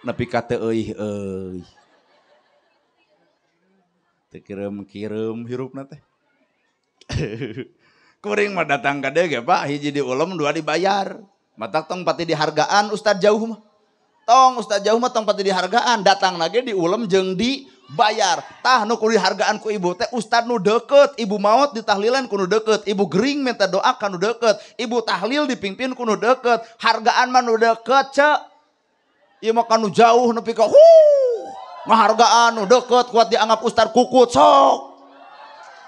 Nepi ka teu euy euy. Teu kireum-kireum hirupna teh. Kuring mah datang ka dieu ge Pak, hiji diulem dua dibayar. Matak tong pati dihargaan ustad jauh mah. Tong ustad jauh mah tong pati dihargaan, datang lagi diulem jeung di bayar. Tah nu kudu dihargaan ku ibu teh ustad nu deket, ibu maot ditahlilan ku nu deket, ibu gering minta doa ka nu deket, ibu tahlil dipimpin ku nu deket, hargaan mah nu deket cek. Ieu mah ka nu jauh nepi ka ngahargaan nu deket kuat dianggap ustad kukut sok.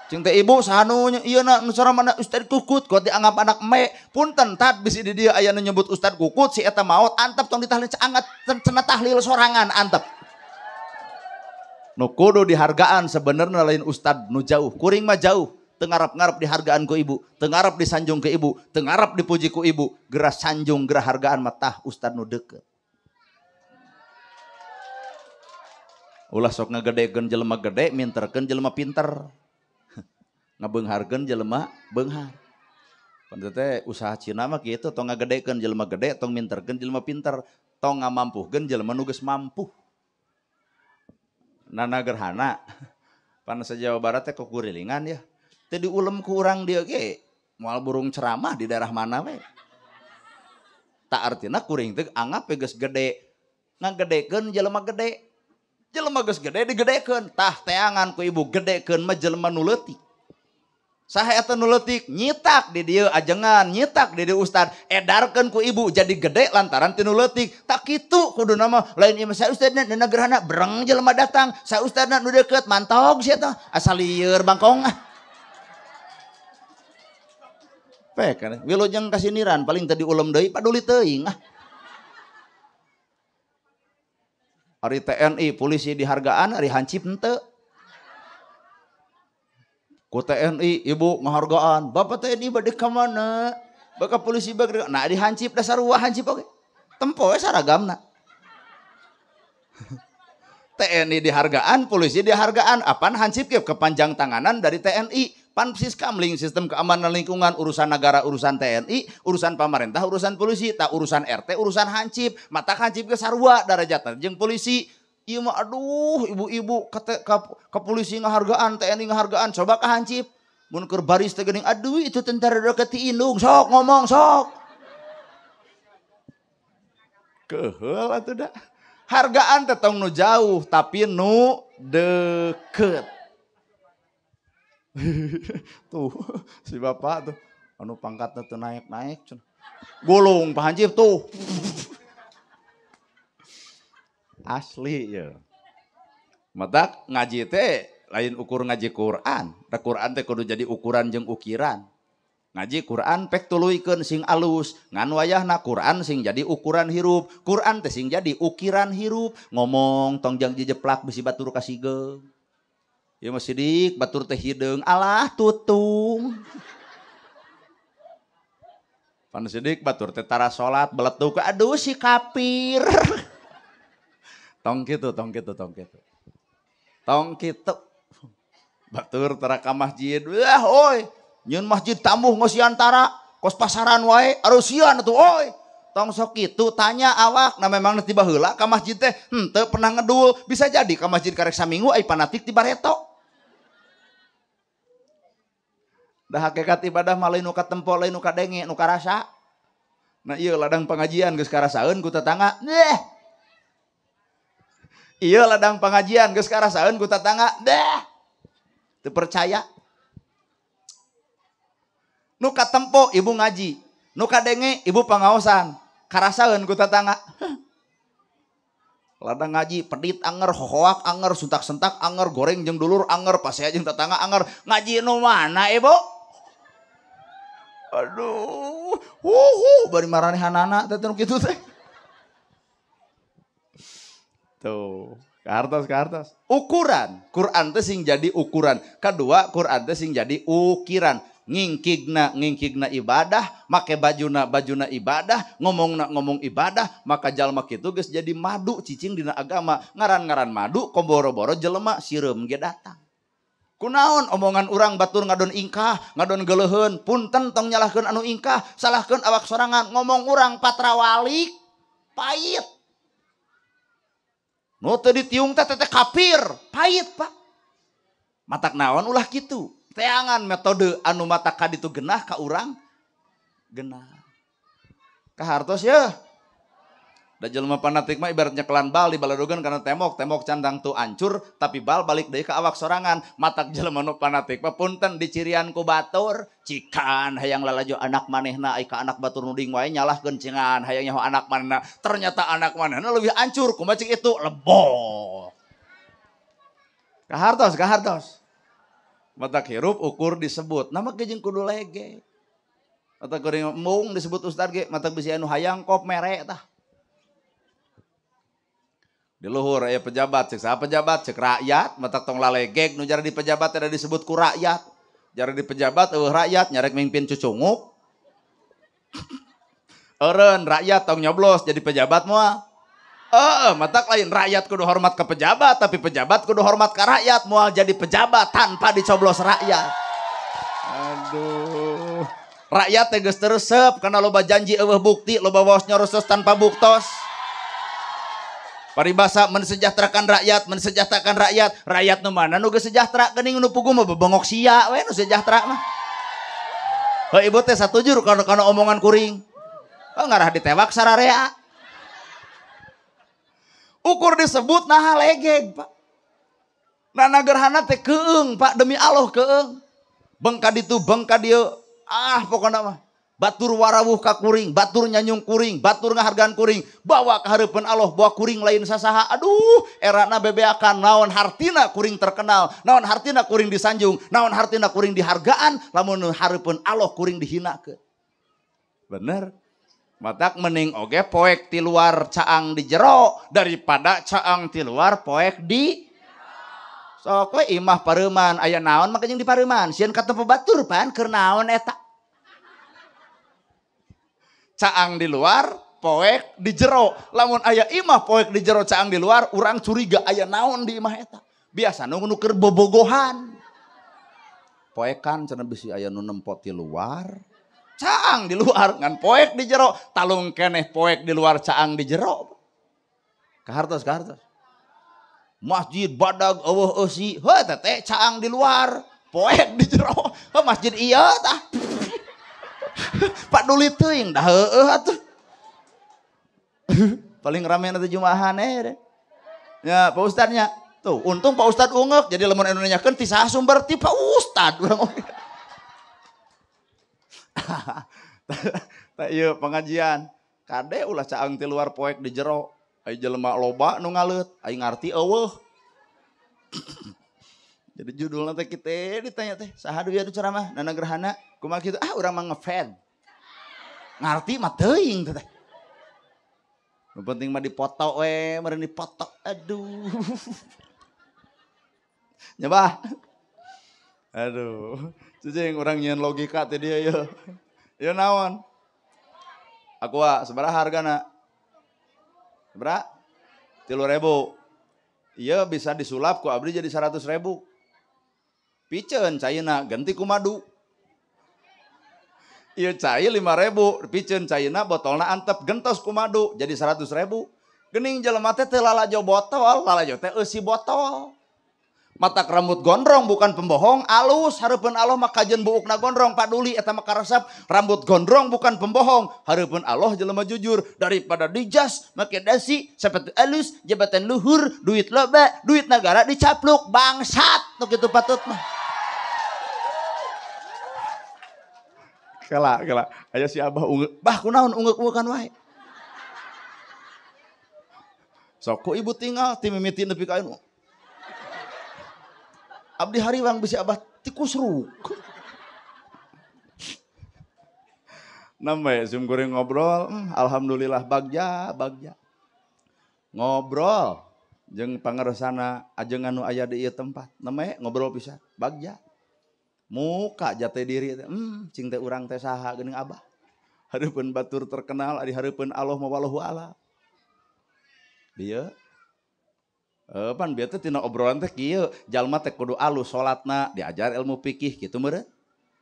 Cing teh ibu saha nu ieu na nu cara mana ustad kukut kuat dianggap anak me. Punten tad bisi di dieu aya nu nyebut ustad kukut si eta maot antep tong ditahlil angat cenah tahlil sorangan antep. Nu kudu dihargaan sebenarnya lain ustad nu jauh, kuring mah jauh, teu ngarep-ngarep dihargaan ku ibu, teu ngarep disanjung ke ibu, teu ngarep dipuji ku ibu, gerah sanjung gerah hargaan mah tah ustad nu deket. Ulah sok ngagedekeun jelema gede, minterkeun jelema pinter. Ngabeungharkeun jelema beunghar. Pan teh usaha Cina mah kitu, tong ngagedekeun jelema gede, tong minterkeun jelema pinter, tong ngamampuhkeun jelema nu geus mampu. Nana gerhana pan sa-Jawa Barat teh kukurilingan ya. Teu diulem ku urang dieu ge moal burung ceramah di daerah mana we. Tak artina kuring teh anggap we geus gede. Ngagedekeun jelema gede. Jelema geus gede digedekeun, tah teangan ku ibu gedekeun mah jelema nu leutik. Saha eta nu leutik nyitak di dieu ajengan, nyitak di dieu ustad, edarkeun ku ibu jadi gede lantaran ti nu leutik. Tak kitu kuduna mah lain ieu mah sa ustadna dina gerhana breng jelema datang, sa ustadna nu deukeut mantog sia teh asa lieur bangkong ah. Pek kan wilujeng kasiniran paling teu diulem deui paduli teuing ah. Ari TNI polisi dihargaan ari hansip henteu. Ku TNI ibu ngahargaan, bapak TNI bade ka mana? Baka polisi bade, nah di hansip dasar sarua hansip oge. Tempo we saragamna. TNI dihargaan, polisi dihargaan, apan hansip ge kepanjang tanganan dari TNI. Pan siskamling sistem keamanan lingkungan urusan negara urusan TNI, urusan pemerintah urusan polisi, tak urusan RT urusan hansip, mata hansip ge sarua darajatna jeung polisi. Ieu mah aduh ibu-ibu ke polisi ngahargaan, TNI ngahargaan, coba ka hansip. Mun keur baris teh geuning aduh itu tentara deket ti indung, sok ngomong sok. Keheul atuh da. Hargaan teh tong nu jauh tapi nu deket. Tuh si bapak tuh anu pangkatna teu naik-naik cenah. Gulung Pak Hansip tuh. Asli ya. Matak ngaji teh lain ukur ngaji Quran. Da Quran teh kudu jadi ukuran jeung ukiran. Ngaji Quran pek tuluykeun sing alus, ngan wayahna Quran sing jadi ukuran hirup. Quran teh sing jadi ukiran hirup. Ngomong tong jang jejeplak bisi batur kasigeung. Ieu mah sidik batur teh hideung, alah tutung. Pan sidik batur teh tara salat beletuk, aduh si kafir. Tong kitu, tong kitu, tong kitu. Tong kitu. Batur tara ka masjid. Wah, oi. Nyeun masjid tamuh ngosiantara, kos pasaran wae, arusian atuh oi. Tong sok kitu tanya awak, nah memang ti baheula ka masjid teh henteu pernah ngedul, bisa jadi ka masjid karek saminggu ai panatik ti bareto. Da hakikat ibadah mah lain nu katempo, lain nu kadenge, nu karasa. Nah ieu ladang pengajian geus karasaeun ku tetangga. Deh. Iya ladang pengajian geus karasaeun ku tetangga. Deh. Teu percaya. Nu katempo ibu ngaji, nu kadenge ibu pangaosan, karasaeun ku tetangga. Ladang ngaji pedit anger, hohoak anger, suntak-sentak anger, goreng jeung dulur anger, pasea jeung tetangga anger. Ngaji nu mana ibu? Aduh, bari maranehanana teh nu kitu teh. Tuh, ke atas, ke atas. Ukuran, Quran teh sing jadi ukuran. Kedua, Quran teh sing jadi ukiran. Ngingkigna, ngingkigna ibadah, make bajuna, bajuna ibadah, ngomongna, ngomong ibadah, maka jalma kitu geus jadi madu cicing dina agama. Ngaran-ngaran madu, komboro-boro jelema sireum ge datang. Kunaon omongan urang batur ngadon ingkah, ngadon geuleuheun, punten tong nyalahkeun anu ingkah, salahkeun awak sorangan, ngomong urang patrawalik, pahit. Nu teu ditiung teh teh kafir, pahit Pak. Matak naon ulah kitu. Teangan metode anu mata kaditu genah ka urang genah. Kahartos ya. Da jelema fanatik mah ibaratnya kelan bal dibaladogan kana tembok, tembok candang tuh ancur tapi bal balik deui ka awak sorangan. Matak jelema nu fanatik mah punten dicirian ku batur, cikan hayang lalajo anak manehna ai ka anak batur nu ding wae nyalahkeun cengan hayang nyaho anak manehna. Ternyata anak manehna leuwih ancur, kumaha cik itu lebok. Kahartos, kahartos. Matak hirup ukur disebut. Nama ge jeung kudu lege. Matak kuring embung disebut ustad ge, matak bisi anu hayang kop mere tah. Di luhur aya pejabat, cek saha pejabat, cek rakyat, matak tong lalegeg nu jara di pejabat ada disebut ku rakyat. Jara di pejabat eueuh rakyat nyarek mimpin cucunguk. Eureun rakyat tong nyoblos jadi pejabat moal. Matak lain rakyat kudu hormat ke pejabat, tapi pejabat kudu hormat ke rakyat, moal jadi pejabat tanpa dicoblos rakyat. Aduh. Rakyat teh geus teresep kana loba janji eueuh bukti, loba waos nyorosos tanpa buktos. Paribasa mensejahterakan rakyat, mensejahterakan rakyat. Rakyat nu mana nu geus sejahtera geuning nu puguh mah bebongok sia we nu sejahtera mah. Heuh ibu teh satujur kana omongan kuring. Oh, ngarah ditewak sararea. Ukur disebut nah legeg Pak. Nana gerhana teh keung Pak, demi Allah keung. Bengka ditu bengka dieu, ah pokona mah. Batur warawuh ka kuring, batur nyanyung kuring, batur ngahargaan kuring, bawa ka hareupeun Allah, bawa kuring lain sasaha. Aduh, erana bebeakan naon hartina kuring terkenal, naon hartina kuring disanjung, naon hartina kuring dihargaan, lamun hareupeun Allah kuring dihinakeun. Bener. Matak mending oge poek ti luar caang di jero daripada caang ti luar poek di sok we imah pareuman aya naon maka jeung di pareuman sieun katempo batur pan keur naon eta. Caang di luar, poek di jero. Lamun aya imah poek di jero caang di luar, urang curiga aya naon di imah eta. Biasa nu keur bobogohan. Poekan cenah bisi aya nu nempo ti luar, caang di luar ngan poek di jero, talung keneh poek di luar caang di jero. Kahartos kahartos. Masjid badag eueuh eusi, heuh teh teh caang di luar, poek di jero. Heuh masjid ieu tah. Paduli teuing dah heueuh atuh. Paling rame nanti Jumahan eh. Ya, Pak Ustadnya. Tuh, untung Pak Ustad ungeuk jadi lamun anu nanyakeun ti saha sumber ti Pak Ustad urang oge. Tah ieu pengajian. Kade ulah caang ti luar poek di jero. Ai jelema loba nu ngaleut, ai ngarti eueuh. Jadi judulna teh kitu ditanya teh, saha deui anu ceramah Nana Gerhana? Kumaha kitu? Ah urang mah ngefan. Ngarti mah teuing teh. Nu penting mah dipoto we, meureun dipoto. Aduh. Nyoba. Aduh. Cicing urang nyieun logika teh dia ieu. Ieu naon? Aqua sabaraha hargana? Sabaraha? 3.000. Ieu bisa disulap ku abdi jadi 100.000. Piceun caina ganti ku madu. Ieu cai 5.000, piceun caina botolna antep gentos ku madu jadi 100.000. Geuning jelema teh teu lalajo botol, lalajo teh eusi botol. Matak rambut gondrong bukan pembohong, alus hareupeun Allah mah kajeun buukna gondrong paduli eta mah karesep. Rambut gondrong bukan pembohong, hareupeun Allah jelema jujur daripada dijas make dasi sepatu alus jabatan luhur duit loba duit negara dicapluk bangsat nu kitu patut mah. Kela kela aya si abah ungeuk bah kunaon ungeuk-ungeukkan wae. Sok ku ibu tinggal ti mimiti nepi ka anu. Abdi hariwang bisi abah tikus ruk. Namanya sim goreng ngobrol, alhamdulillah bagja, bagja. Ngobrol jeung pangersana ajengan nu aya di ieu tempat. Namanya ngobrol pisan, bagja. Muka jati diri teh, cing teh urang teh saha geuning abah. Hareupeun batur terkenal, ari hareupeun Allah mah wallahu ala. Dieu pan bieu teh tina obrolan teh kieu, jalma teh kudu alus salatna, diajar ilmu fikih kitu meureun.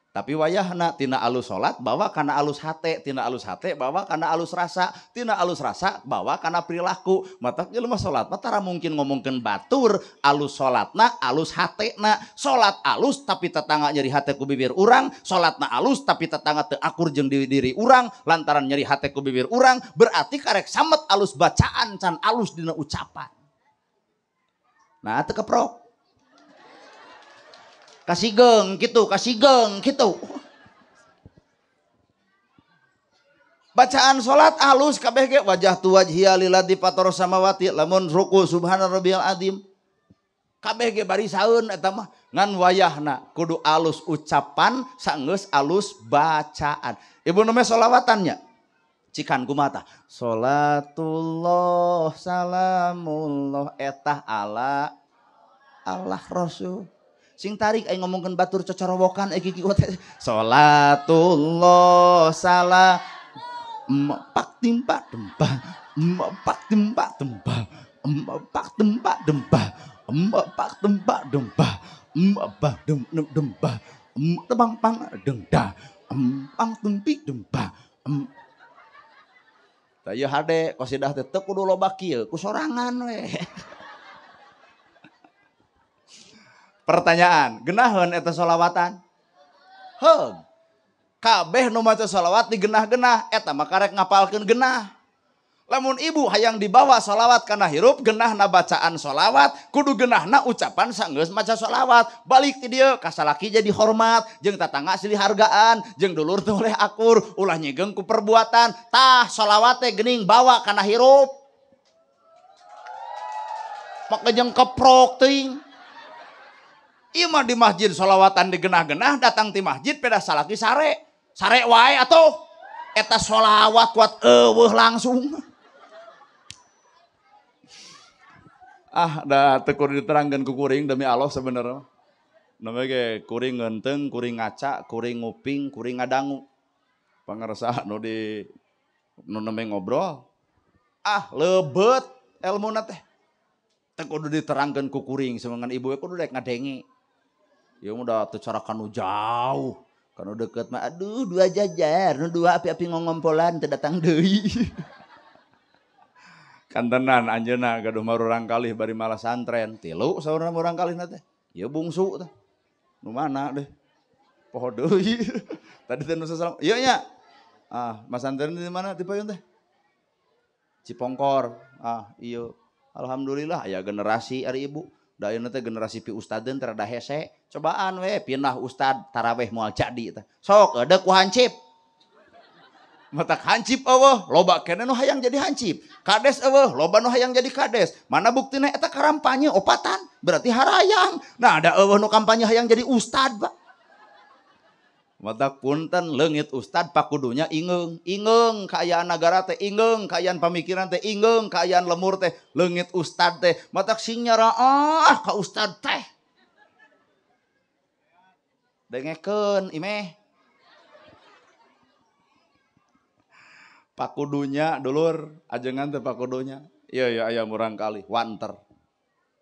Tapi wayahna tina alus salat bawa kana alus hate, tina alus hate bawa kana alus rasa, tina alus rasa bawa kana perilaku. Matak jelema salat mah tara mungkin ngomongkeun batur, alus salatna, alus hatena. Salat alus tapi tetangga nyeri hate ku bibir urang, salatna alus tapi tetangga teu akur jeung diri urang, lantaran nyeri hate ku bibir urang, berarti karek samet alus bacaan can alus dina ucapan. Nah, teu keprok. Kasigeng gitu, kasigeng gitu. Bacaan salat alus kabeh ge wajah tu wajhiya lilladzi fatara samawati lamun ruku subhana rabbiyal azim. Kabeh ge barisaeun eta mah ngan wayahna kudu alus ucapan sanggeus alus bacaan. Ibu nu meh solawatannya. Cikan kumata. Salatullah salamullah etah ala Allah Rasul. Sing tarik aing ngomongkeun batur cocorowokan eh kiki teh. Salatullah salam empak timpak dempah empak timpak dempah empak tempak dempah empak tempak dempah empak dem dempah tebang pang dengda empang tempi dempah. Tah ieu hade qasidah teh teu kudu loba kieu ku sorangan we. Pertanyaan, genaheun eta solawatan? Heug. Kabeh nu maca solawat digenah-genah, eta mah karek ngapalkeun genah. Lamun ibu hayang dibawa sholawat kana hirup genahna bacaan sholawat kudu genahna ucapan sanggeus maca sholawat. Balik ti dieu ka salaki jadi hormat, jeung tatangga silih hargaan, jeung dulur teu oleh akur, ulah nyegeng ku perbuatan. Tah sholawat teh geuning bawa kana hirup. Maka jeung keprok teuing. Ieu mah di masjid sholawatan digenah-genah, datang ti masjid pedah salaki sare. Sare wae atuh. Eta sholawat kuat eueuh langsung. Ah, dah teu kudu diterangkeun ku kuring demi Allah sebenarnya. Namanya ge kuring ngenteng, kuring ngaca, kuring nguping, kuring ngadangu. Pangersa nu di nu nembe ngobrol. Ah, lebet elmuna teh. Teu kudu diterangkeun ku kuring semangan ibu we kudu rek ngadenge. Ieu mah da teu cara kanu jauh. Kanu deket mah aduh dua jajar, nu dua api-api ngongompolan teu datang deui. Kantenan anjeunna gaduh marurang kalih bari malah santren tilu saurna murang kalihna teh. Ieu bungsu teh. Nu mana deh? Poho deui. Tadi teh nu sasalam. Ieu nya. Ah, mas santren di mana di payun teh? Cipongkor. Ah, ieu. Alhamdulillah aya generasi ari ibu. Da ayeuna teh generasi pi ustadeun teh rada hese. Cobaan we pindah ustad taraweh moal jadi teh. Sok eudeuh ku hancip. Matak hancip eueuh, loba keneh nu hayang jadi hancip. Kades eueuh, loba nu hayang jadi kades. Mana buktina eta karampanye opatan, berarti harayang. Nah, ada eueuh nu kampanye hayang jadi ustad, Pak. Matak punten leungit ustad pakudunya ingeung, ingeung kaayaan nagara teh, ingeung kaayaan pamikiran teh, ingeung kaayaan lemur teh, leungit ustad teh. Matak sing nyaraah ka ustad teh. Dengekeun imeh. Pakudunya dulur ajengan teh pakudunya. Iya iya aya murang kali wanter.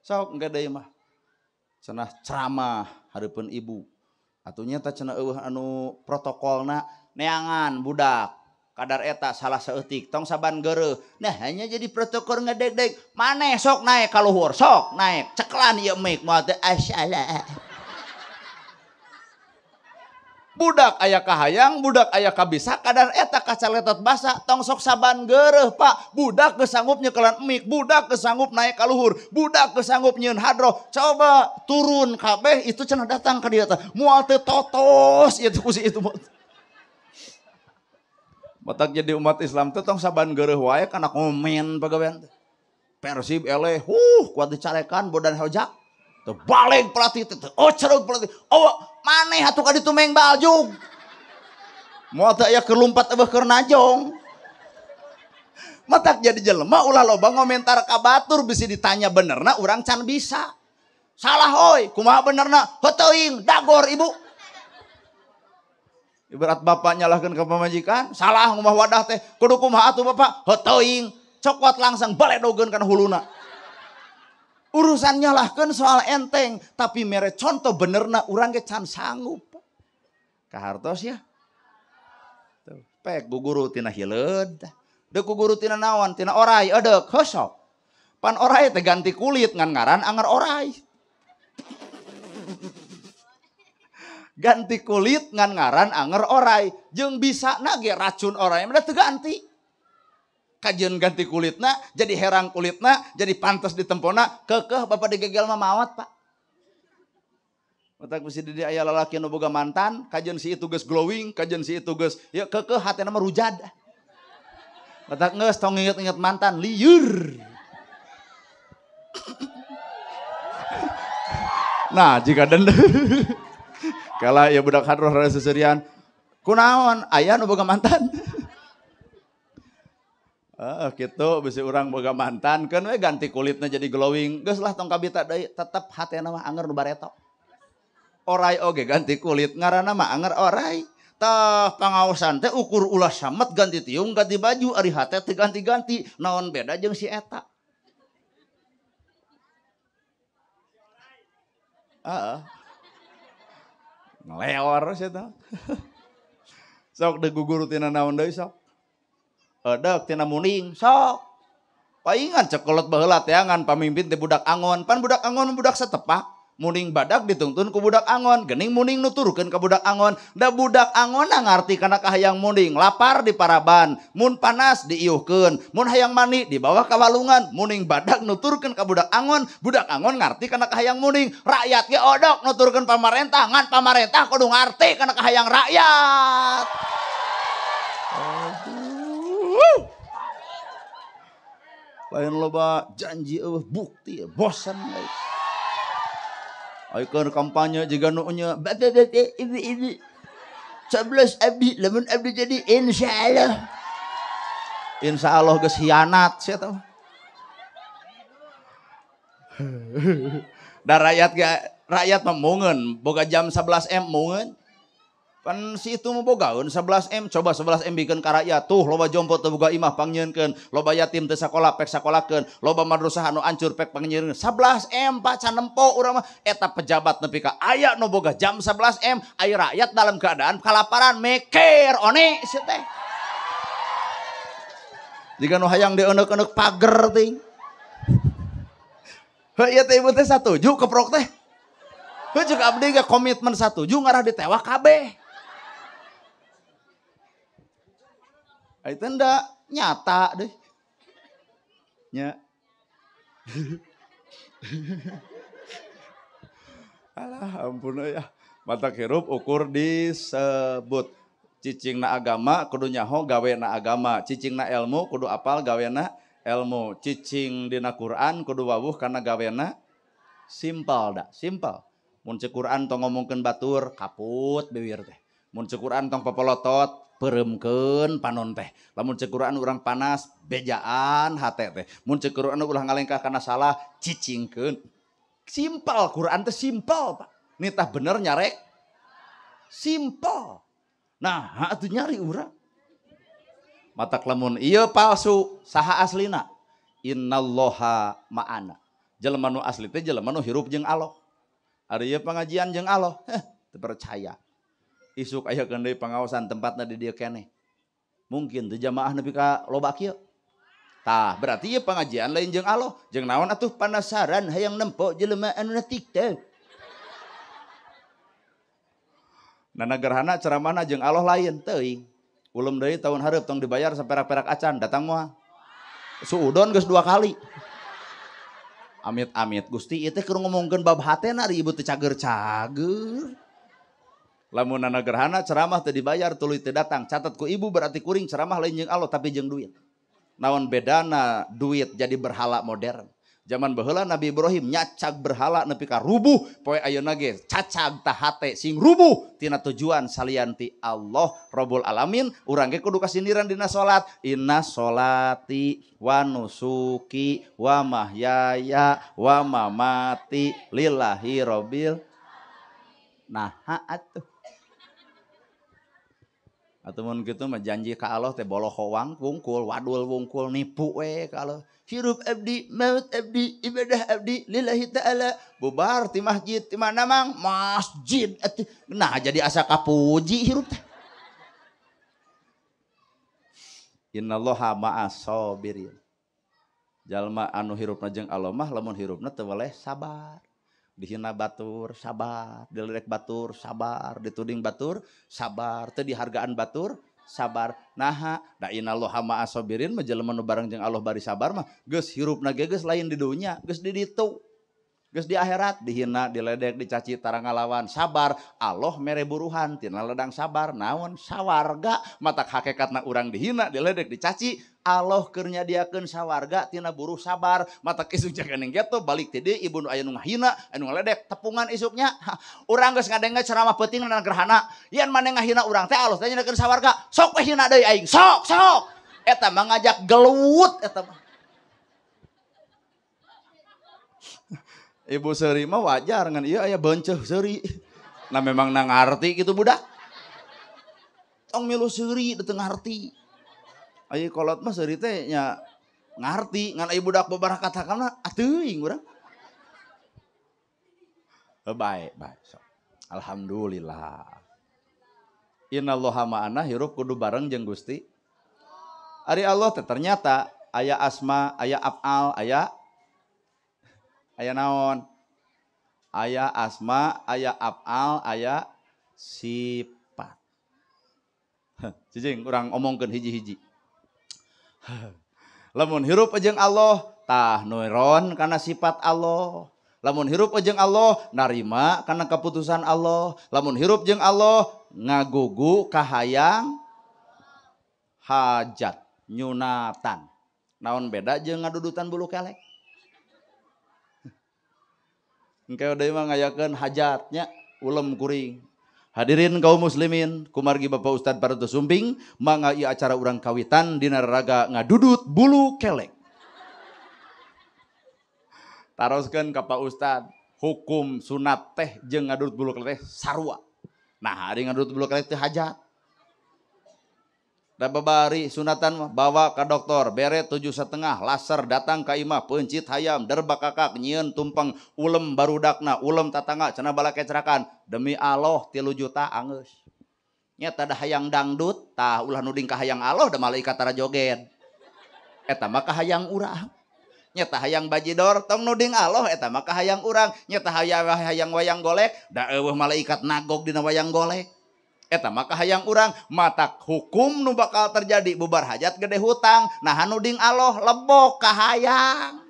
Sok engke deui mah. Cenah ceramah hareupeun ibu. Atunya teh cenah eueuh anu protokolna neangan budak. Kadar eta salah saeutik tong saban geureuh. Nah hanya jadi protokol ngedeg-deg. Maneh sok naek ka luhur, sok naek. Ceklan ieu mic moal teh asyala. Budak aya kahayang, budak aya kabisa, kadar eta kacaletot basa, tong sok saban geureuh Pak. Budak geus sanggup nyekelan mic, budak geus sanggup naik ka luhur, budak geus sanggup nyieun hadroh. Coba turun kabeh itu cenah datang ka dieu teh. Moal teu totos ieu ku si itu. Matak jadi umat Islam teh tong saban geureuh wae kana komen pagawean teh. Persib eleh, kuat dicarekan bodan hojak. Teu balik pelatih teh, oh cerug pelatih. Oh, maneh atuh ka ditu meng baljug. Moal teu aya keur lumpat eueuh keur najong. Matak jadi jelema ulah loba ngomentar ka batur bisi ditanya benerna urang can bisa. Salah oi, kumaha benerna? Heuteuing dagor ibu. Ibarat bapak nyalahkeun ka pamajikan, salah ngumah wadah teh, kudu kumaha atuh bapak? Heuteuing, cokot langsung baledogeun kana huluna. Urusan nyalahkeun soal enteng, tapi mere contoh benerna urang ge can sanggup. Kahartos ya. Tuh, pek guguru tina hileud. Deuk guguru tina naon? Tina orai edeuk heuh sok. Pan orai teh ganti kulit ngan ngaran anger orai. Ganti kulit ngan ngaran anger orai. Jeung bisa na ge racun orai mah teu ganti. Kajian ganti kulitna, jadi herang kulitna, jadi pantas ditempona, kekeh bapak digegel mah mawat Pak. Matak bisi di aya lalaki nu boga mantan, kajian si itu geus glowing, kajian si itu geus ya kekeh hatena mah rujad. Matak geus tong nginget-inget mantan, lieur. Nah, jika dendam kala ya budak hadroh rada seserian, kunaon aya nu boga mantan. Gitu bisi urang boga mantan keun we ganti kulitna jadi glowing geus lah tong kabita deui tetep hatena mah anger nu bareto. Orai oge ganti kulit ngaranna mah anger orai. Tah pangaosan teh ukur ulah samet ganti tiung ganti baju ari hate teu ganti-ganti naon beda jeung si eta. Heeh. Ngeleor sia teh. Sok deuk guguru tina naon deui sok. Edek tina muning sok. Paingan cekolot baheula teangan pamimpin teh budak angon, pan budak angon budak setepak. Muning badak ditungtun ku budak angon, gening muning nuturkeun ka budak angon. Da budak angon ngarti kana kahayang muning, lapar di paraban, mun panas diiuhkeun, mun hayang mandi dibawa ka walungan. Muning badak nuturkeun ka budak angon ngarti kana kahayang muning. Rakyat ge odok nuturkeun pamarentah, ngan pamarentah kudu ngarti kana kahayang rakyat. Aduh. Lain loba janji eueuh bukti bosan euy. Ayo kampanye jika nu nya bapak ibu-ibu 11 abdi lamun abdi jadi insyaallah. Insyaallah geus hianat sia teh. Da rakyat ge rakyat mah mungeun boga jam 11 M mungeun. Pan si itu mah bogaeun 11 M, coba 11 M bikeun ka rakyat. Tuh loba jompo teu boga imah pangnyieunkeun, loba yatim teu sakola pek sakolakeun, loba madrasah anu ancur pek pangnyieunkeun. 11 M Pak can nempo urang mah eta pejabat nepi ka aya nu boga jam 11 M, aya rakyat dalam keadaan kalaparan mikir one si teh. Jiga nu hayang dieuneukeun pager ting. Heuh ieu teh ibu teh satuju keprok teh. Heuh jeung abdi ge komitmen satuju ngarah ditewak kabeh. Itu ndak nyata deh. Nya. Alah ampun ya. Mata hirup ukur disebut. Cicing na agama kudu nyaho gawe na agama. Cicing na ilmu kudu apal gawe na ilmu. Cicing dina Quran kudu wawuh karena gawe na simpel dah, simpel. Mun cek Quran tong ngomongkeun batur kaput bibir teh. Mun cek Quran tong popolotot pereumkeun panon teh. Lamun cek Quran urang panas bejaan hate teh. Mun cek Quran ulah ngalengkah kana salah cicingkeun. Simpel Quran teh simpel Pak. Nitah bener nyarek simpel. Nah, atuh nyari urang. Matak lamun ieu palsu saha aslina? Innallaha ma'ana. Jelema nu asli teh jelema nu hirup jeung Allah. Ari ieu pangajian jeung Allah, heh, teu percaya. Isuk aya keun deui pangaosan tempatna di dieu keneh. Mungkin teu jamaah nepi ka loba kieu. Tah, berarti ieu pangajian lain jeung Allah. Jeung naon atuh panasaran hayang nempo jelema anu na TikTok. Nana gerhana ceramahna jeung Allah lain teuing. Ulem deui tahun hareup tong dibayar saperak-perak acan datang moal. Suudon geus 2 kali. Amit-amit Gusti ieu teh keur ngomongkeun bab hatena ari ibu teu cager-cager. Lamun nana gerhana ceramah teu dibayar tuluy teu datang. Catat ku ibu berarti kuring ceramah lain jeung Allah tapi jeung duit. Naon bedana duit jadi berhala modern. Zaman baheula Nabi Ibrahim nyacag berhala nepi ka rubuh, poe ayeuna ge cacag tah hate sing rubuh tina tujuan salian ti Allah Rabbul Alamin. Urang ge kudu kasindiran dina salat. Inna sholati wa nusuki wa mahyaya wa mamati lillahi rabbil. Nah, atuh. Atuh mun kitu mah janji ka Allah teh boloho wungkul, wadul wungkul, nipu we ka Allah. Hirup abdi, maut abdi, ibadah abdi lillahi ta'ala. Bubar ti masjid, ti mana mang? Masjid atuh. Nah, jadi asa kapuji hirup teh. Innallaha ma'as sabirin. Jalma anu hirupna jeung Allah mah lamun hirupna teu weleh sabar. Dihina batur sabar, diledek batur sabar, dituding batur sabar, teu dihargaan batur sabar. Naha da innallaha ma'as sabirin mah jelema nu bareng jeung Allah bari sabar mah geus hirupna ge geus lain di dunya, geus di ditu. Geus di akhirat dihina, diledek, dicaci, tara ngalawan, sabar. Allah mere buruhan tina ledang sabar, naon sawarga. Matak hakikatna urang dihina, diledek, dicaci, Allah keur nyadiakeun sawarga tina buruh sabar. Matak isuk jaganing geto balik ti deui ibu nu aya nu ngahina, anu ngaledek, tepungan isuknya. Urang geus ngadenge ceramah peuting na gerhana. Yen maneh ngahina urang teh Allah teh nyadiakeun sawarga. Sok we hina deui aing. Sok, sok. Eta mah ngajak gelut eta mah. Ibu seuri mah wajar ngan ieu aya benceuh seuri. Nah memang na ngarti gitu budak. Tong milu seuri teu ngarti. Aya kolot mah seuri teh nya ngarti ngan aya budak babaraha katakanna atuing urang. Baik, baik. So. Alhamdulillah. Innallaha ma'ana hirup kudu bareng jeung Gusti. Ari Allah teh ternyata aya asma, aya af'al, aya naon? Aya asma, aya af'al, aya sifat. Cicing urang omongkeun hiji-hiji. Lamun hirup jeung Allah, tah nuron kana sifat Allah. Lamun hirup jeung Allah, narima kana keputusan Allah. Lamun hirup jeung Allah, ngagugu kahayang hajat nyunatan. Naon beda jeung ngadudutan bulu kelek? Engke deui mah ngayakeun hajatnya ulem kuring. Hadirin kaum muslimin, kumargi Bapak Ustad Parto Sumping, mangga ieu acara urang kawitan dina raraga ngadudut bulu kelek. Taroskeun ka Pak Ustad, hukum sunat teh jeung ngadudut bulu kelek teh sarua. Nah, ari ngadudut bulu kelek teh hajat. Da babari sunatan mah bawa ka dokter, bere 7,5, laser datang ka imah, peuncit hayam, derba kakak, nyieun tumpeng, ulem barudakna, ulem tatangga, cenah balakecrakan. Demi Allah 3 juta anggeus. Nya tada hayang dangdut, tah ulah nuding ka hayang Allah da malaikat tara joget. Eta mah kahayang urang. Nyata hayang bajidor, tong nuding Allah eta mah kahayang urang. Nyata hayang wayang golek, da eueuh malaikat nagog dina wayang golek. Eta mah kahayang urang, matak hukum nu bakal terjadi bubar hajat gede hutang, nah nuding Allah lebok kahayang.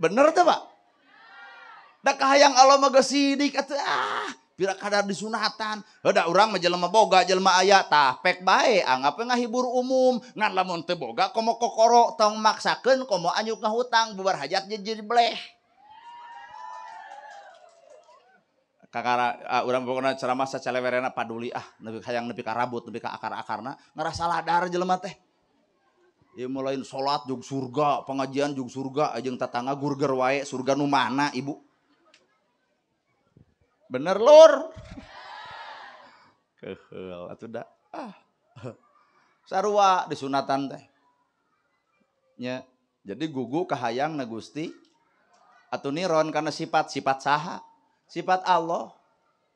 Bener teh Pak? Da kahayang Allah mah geus sidik atuh ah, pira kadar disunatan. Heuh da urang mah jelema boga, jelema aya tah pek bae anggap we ngahibur umum, ngan lamun teu boga komo kokoro tong maksakeun komo anyuk ngahutang bubar hajat jadi bleh. Kakara urang pokona ceramah sacalewerena paduli ah nepi hayang nepi ka rabut nepi ka akar-akarna ngerasa ladar jelema teh. Ieu mulain salat jug surga, pengajian jug surga, jeung tatangga gurger wae surga nu mana ibu? Bener lur? Keheul atuh da. Ah. Sarua disunatan teh. Nya, jadi gugu kahayang na Gusti atuh niron kana sifat-sifat saha? Sifat Allah.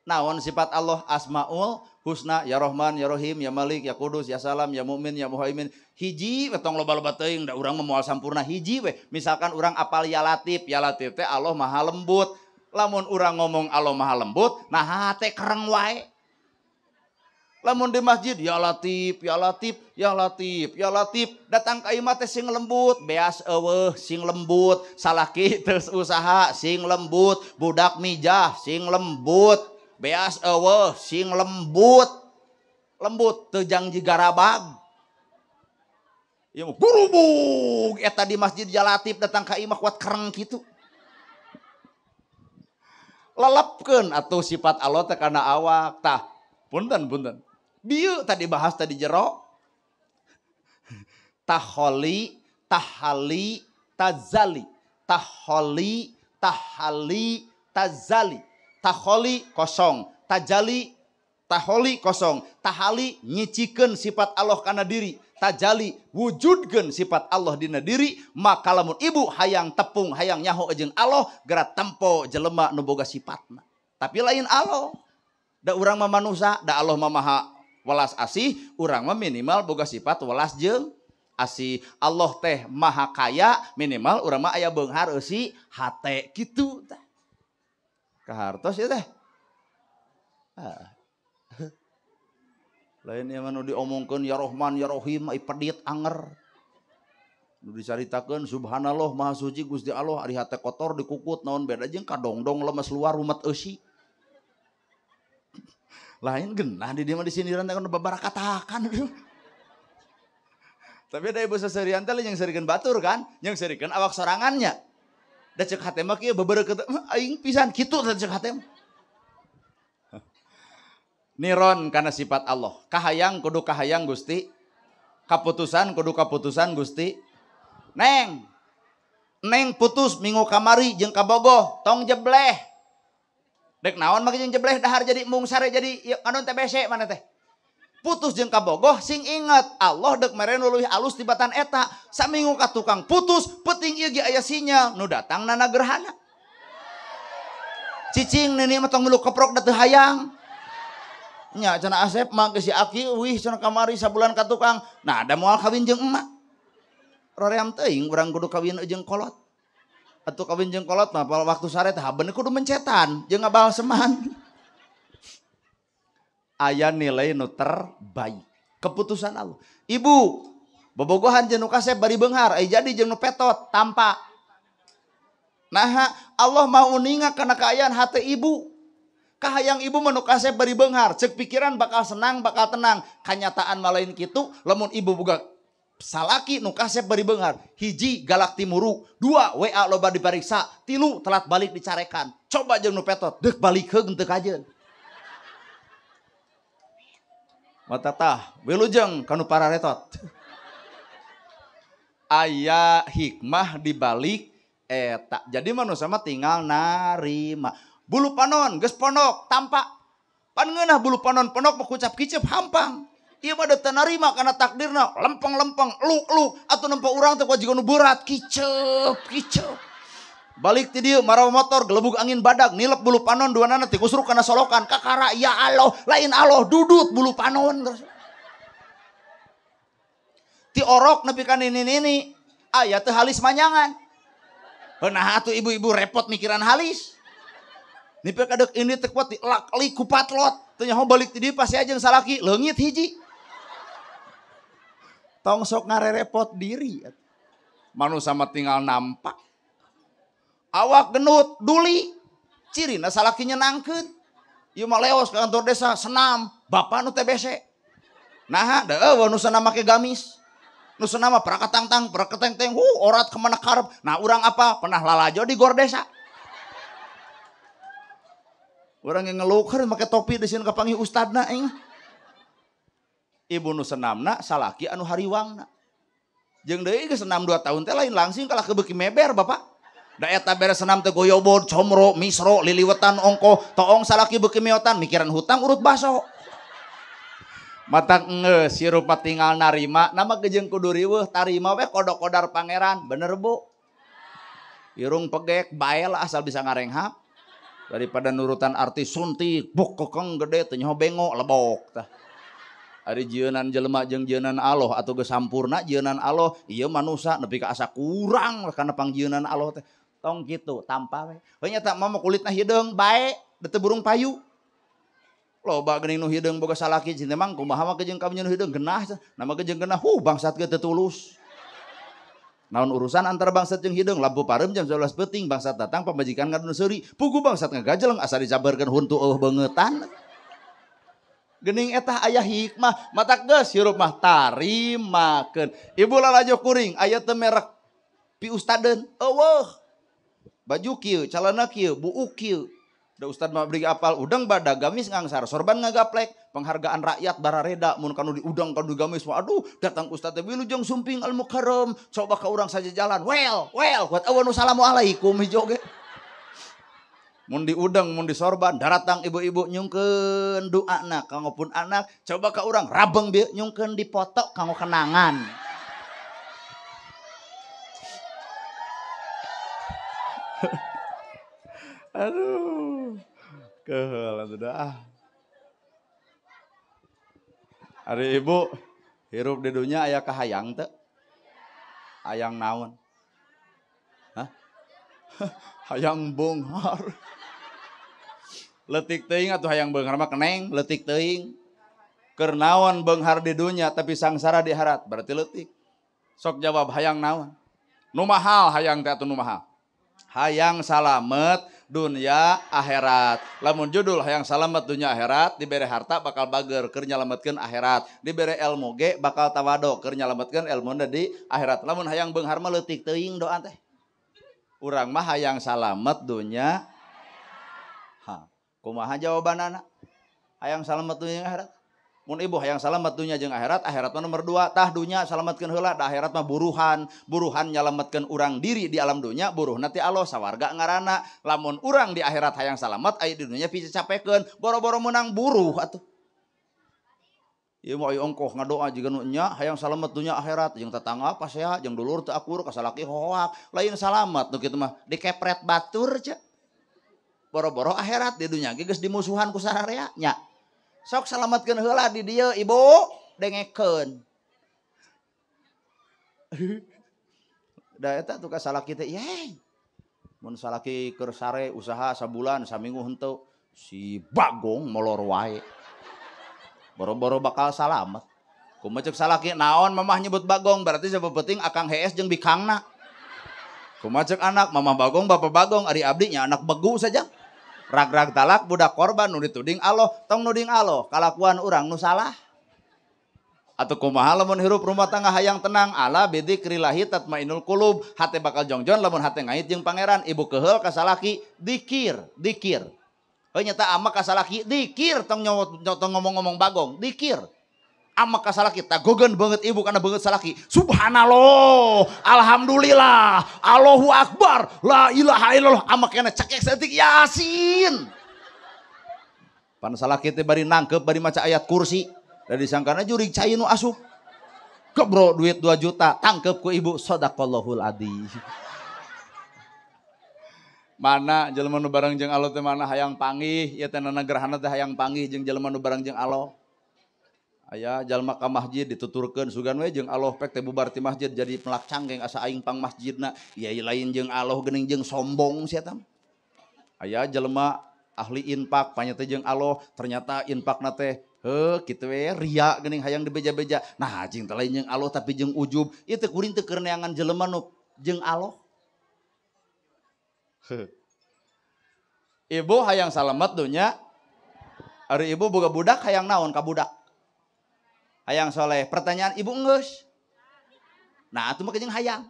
Naon sifat Allah? Asmaul Husna, ya Rahman, ya Rahim, ya Malik, ya Kudus, ya Salam, ya Mukmin, ya Muhaimin. Hiji we tong loba-loba teuing da urang mah moal sampurna hiji we. Misalkan urang apal ya Latif teh Allah Maha Lembut. Lamun urang ngomong Allah Maha Lembut, nah hate kereng wae. Lamun di masjid ya Latif, ya Latif, ya Latif, ya Latif, datang ka imah teh sing lembut, beas eueuh sing lembut, salaki terus usaha sing lembut, budak mijah sing lembut, beas eueuh sing lembut. Lembut teu jang jigarabag. Ieu gurubug eta di masjid ya Latif datang ka imah kuat kereng kitu. Lelepkeun atuh sifat Allah teh kana awak tah. Punten punten. Bieu tadi bahas tadi jero. Taholi, tahali, tazali. Taholi, tahali, tazali. Taholi kosong, tajali, taholi kosong. Tahali nyicikeun sifat Allah kana diri. Tajali wujudkeun sifat Allah dina diri. Maka lamun ibu hayang tepung, hayang nyaho jeung Allah, geura tempo jelema nu boga sifatna. Tapi lain Allah. Da urang mah manusa, da Allah mah maha welas asih, urang mah minimal boga sifat welas jeung asih. Allah teh maha kaya, minimal urang mah aya beunghar eusi hate kitu tah. Kahartos ieu teh. Ah. Lain ieu mah nu diomongkeun ya Rahman ya Rahim ai pedit anger. Nu dicaritakeun subhanallah maha suci Gusti Allah ari hate kotor dikukut naon beda jeung kadongdong lemes luar rumet eusi. Lain genah di dia mah disindiran teh babarakatakan. Tapi ada ibu seserian teh yang serikeun batur kan, yang serikeun awak sorangannya. Da ceuk hate mah kieu bebereukeut aing pisan kitu teh ceuk hate mah. Niron kana sifat Allah. Kahayang kudu kahayang Gusti. Kaputusan kudu kaputusan Gusti. Neng. Neng putus minggu kamari jeung kabogoh tong jebleh. Dek naon mah jeung jebleh dahar jadi mung sare jadi kanon TBC mana teh. Putus jeung kabogoh sing inget Allah dek mere nu leuwih alus tibatan eta. Saminggu ka tukang putus penting ieu ge aya sinyal nu datang nana gerhana. Cicing nini mah tong milu keprok da teu hayang. Nya cenah Asep mah geus si aki wih cenah kamari sabulan ka tukang. Nah da moal kawin jeung emak. Roream teuing urang kudu kawin jeung kolot. Atuh kawin jeung kolot mah waktu sare teh haben kudu mencetan jeung ngabalseman. Aya nilai nu terbaik. Keputusan Allah. Ibu, bobogohan jeung nu kasep bari beunghar, ai jadi jeung nu petot tampa. Nah, Allah mau uninga kana kaayaan hate ibu. Kahayang ibu mah nu kasep bari beunghar, ceuk pikiran bakal senang, bakal tenang. Kanyataan mah lain kitu, lamun ibu boga salaki nu kasep bari beunghar, hiji galak timuru, dua WA loba dipariksa, tilu telat balik dicarekan. Coba jeung nu petot, deuk balik heung teu kajeun. Mata tah, wilujeng kanu pararetot. Aya hikmah dibalik eta. Jadi manusia mah tinggal narima. Bulu panon geus ponok tampak. Pan ngeunah bulu panon ponok mah kucap kicep hampang. Ieu mah teu narima kana takdirna, lempeng-lempeng, eluk-eluk atuh nempo urang teh jiga nu berat, kicep, kicep. Balik ti dieu marawa motor gelebug angin badag nilep bulu panon duanana ti kusruk kana solokan kakara ya Allah lain Allah dudut bulu panon. Ti orok nepi ka nini-nini aya teu halis manyangan. Nah atuh ibu-ibu repot mikiran halis. Nepi ka deuk ini teu kuat dilak-lik ku patlot teu nyaho balik ti dieu pasti aja jeung salaki leungit hiji. Tong sok ngarerepot diri. Manusia mah tinggal nampak. Awak genut, duli, cirina salaki nyenangkeun. Ieu mah leos ke kantor desa senam, bapak nu TBC. Nah, da eueuh nu senam make gamis. Nu senam mah prakatangtang, praketengteng, orat kemana karep. Nah, urang apa? Pernah lalajo di gor desa. Urang yang ngeluker make topi di sini kapanggih ustadna aing. Ibu nu senamna salaki anu hariwangna. Jeung deui geus senam 2 tahun teh lain langsing kalah kebeuki meber bapak. Da eta beres senam teh goyobod, comro, misro, liliwetan ongko, toong salaki beuki meotan, mikiran hutang urut baso. Matak geus hirup mah tinggal narima, nama gejeung kudu riweuh, tarima we kodok-kodar pangeran, bener Bu? Irung pegek bae lah asal bisa ngarenghap. Daripada nurutan artis suntik, bok kekeng gede teu nyaho bengo lebok tah. Ari jieunan jelema jeung jieunan Allah atuh geus sampurna jieunan Allah, ieu manusa nepi ka asa kurang kana pangjieunan Allah teh. Tong kitu tampa we. Heuh nya tak mah kulitna hideung bae da teu burung payu. Loba geuning nu hideung boga salaki cinta mang kumaha mah jeung kami nu hideung genah nama jeung genah bangsat ge teu tulus. Naon urusan antara bangsat jeung hideung lampu pareum jam 11 peuting bangsat datang pamajikan ngadon seuri pugu bangsat ngagajeleng asa dijabarkeun huntu eueuh beungeutan. Gening eta aya hikmah matak geus hirup mah tarimakeun. Ibu lalajo kuring aya teu merek pi ustadeun eueuh. Baju kieu, calana kieu, buuk kieu. Da ustad mah beri apal udang badag gamis ngangsar sorban ngagaplek penghargaan rakyat barareda mun kanu diudang kanu digamis mah aduh datang ustad teh wilujeng sumping al mukarram coba ka urang saja jalan well well kuat awan assalamualaikum hijo ge. Mun diudang mun disorban daratang ibu-ibu nyungkeun doana kanggo pun anak coba ka urang rabeng bieu nyungkeun dipoto kanggo kenangan. Aduh, keheul atuh dah. Ari ibu hirup di dunya aya kahayang teu? Hayang naon? Hah? Hayang beunghar. Leutik teuing atuh hayang beunghar mah keneng, leutik teuing. Keur naon beunghar di dunya tapi sangsara di akhirat, berarti leutik. Sok jawab hayang naon? Nu mahal hayang teh atuh nu mahal. Hayang salamet dunia akhirat. Lamun judul hayang salamet dunia akhirat, dibere harta bakal bager keur nyalametkeun akhirat. Dibere ilmu ge bakal tawado keur nyalametkeun ilmuna di akhirat. Lamun hayang beunghar mah leutik teuing doa teh. Urang mah hayang salamet dunia. Ha, kumaha jawabanana? Hayang salamet dunia akhirat. Mun ibu hayang salamet dunya jeung akhirat, akhirat mah nomor 2. Tah dunya salametkeun heula, da akhirat mah buruhan. Buruhan nyalametkeun urang diri di alam dunya, buruhna ti Allah sawarga ngaranna. Lamun urang di akhirat hayang salamet, aya di dunya picacapekeun, boro-boro meunang buruh atuh. Ieu mah aya ongkoh ngadoa jiga nu nya hayang salamet dunya akhirat jeung tetangga pasea jeung dulur teu akur ka salaki hoak, lain salamet nu kitu mah dikepret batur ce. Boro-boro akhirat di dunya ge geus dimusuhan ku sararea nya. Sok salametkeun heula di dieu ibu dengekeun. Da eta tuh ka salaki teh, "Yey. Mun salaki keur sare usaha sabulan saminggu henteu si Bagong molor wae. Boro-boro bakal salamet. Kumaha ceuk salaki naon mamah nyebut Bagong berarti sabepeting akang hees jeung bikangna. Kumaha ceuk anak mamah Bagong bapak Bagong ari abdi nya anak begu saja. Rag-rag talak budak korban nu dituding Allah tong nuding Allah kalakuan urang nu salah. Atau kumaha lamun hirup rumah tangga hayang tenang ala bidzikrillahi tatmainul qulub hate bakal jongjon lamun hate ngait jeung pangeran ibu keheul ka salaki dikir dikir. Heuh nyata ama ka salaki dikir tong tong ngomong-ngomong Bagong dikir. Ama ka salaki tagogeun beungeut ibu kana beungeut salaki subhanallah alhamdulillah Allahu akbar la ilaha illallah ama kana cekek saeutik yasin. Pan salaki teh bari nangkep bari maca ayat kursi. Da disangkana jurig cai nu asup. Kebro duit 2 juta tangkep ku ibu sadaqallahul adzim. Mana jelema nu bareng jeung Allah teh mana hayang panggih ieu teh nanagerhana teh hayang panggih jeung jelema nu bareng jeung Allah. Aya jalma ka masjid dituturkeun sugan we jeung Allah pek teh bubar ti masjid jadi melak canggeng asa aing pang masjidna. Ieu lain jeung Allah geuning jeung sombong sia tah. Aya jelema ahli infak panyete jeung Allah ternyata infakna teh heuh kitu we ria geuning hayang dibeja-beja. Nah jeung teh lain jeung Allah tapi jeung ujub. Ieu teh kuring teh keur neangan jelema nu jeung Allah. Heuh. Ibu hayang salamet dunya. Ari ibu boga budak hayang naon ka budak? Hayang soleh. Pertanyaan ibu enggeus. Nah atuh mah jeung hayang.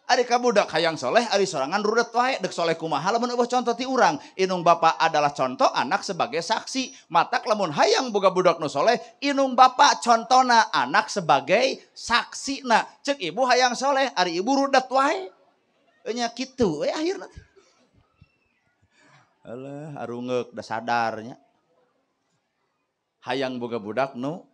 Ari ka budak hayang soleh, ari sorangan rudet wae dek soleh kumaha lamun eueuh contoh ti urang. Indung bapa adalah contoh anak sebagai saksi. Matak lamun hayang boga budak nu soleh, indung bapa contona anak sebagai saksina. Ceuk ibu hayang soleh, ari ibu rudet wae. Nya kitu we akhirna teh. Alah arungeuk da sadarnya. Hayang boga budak nu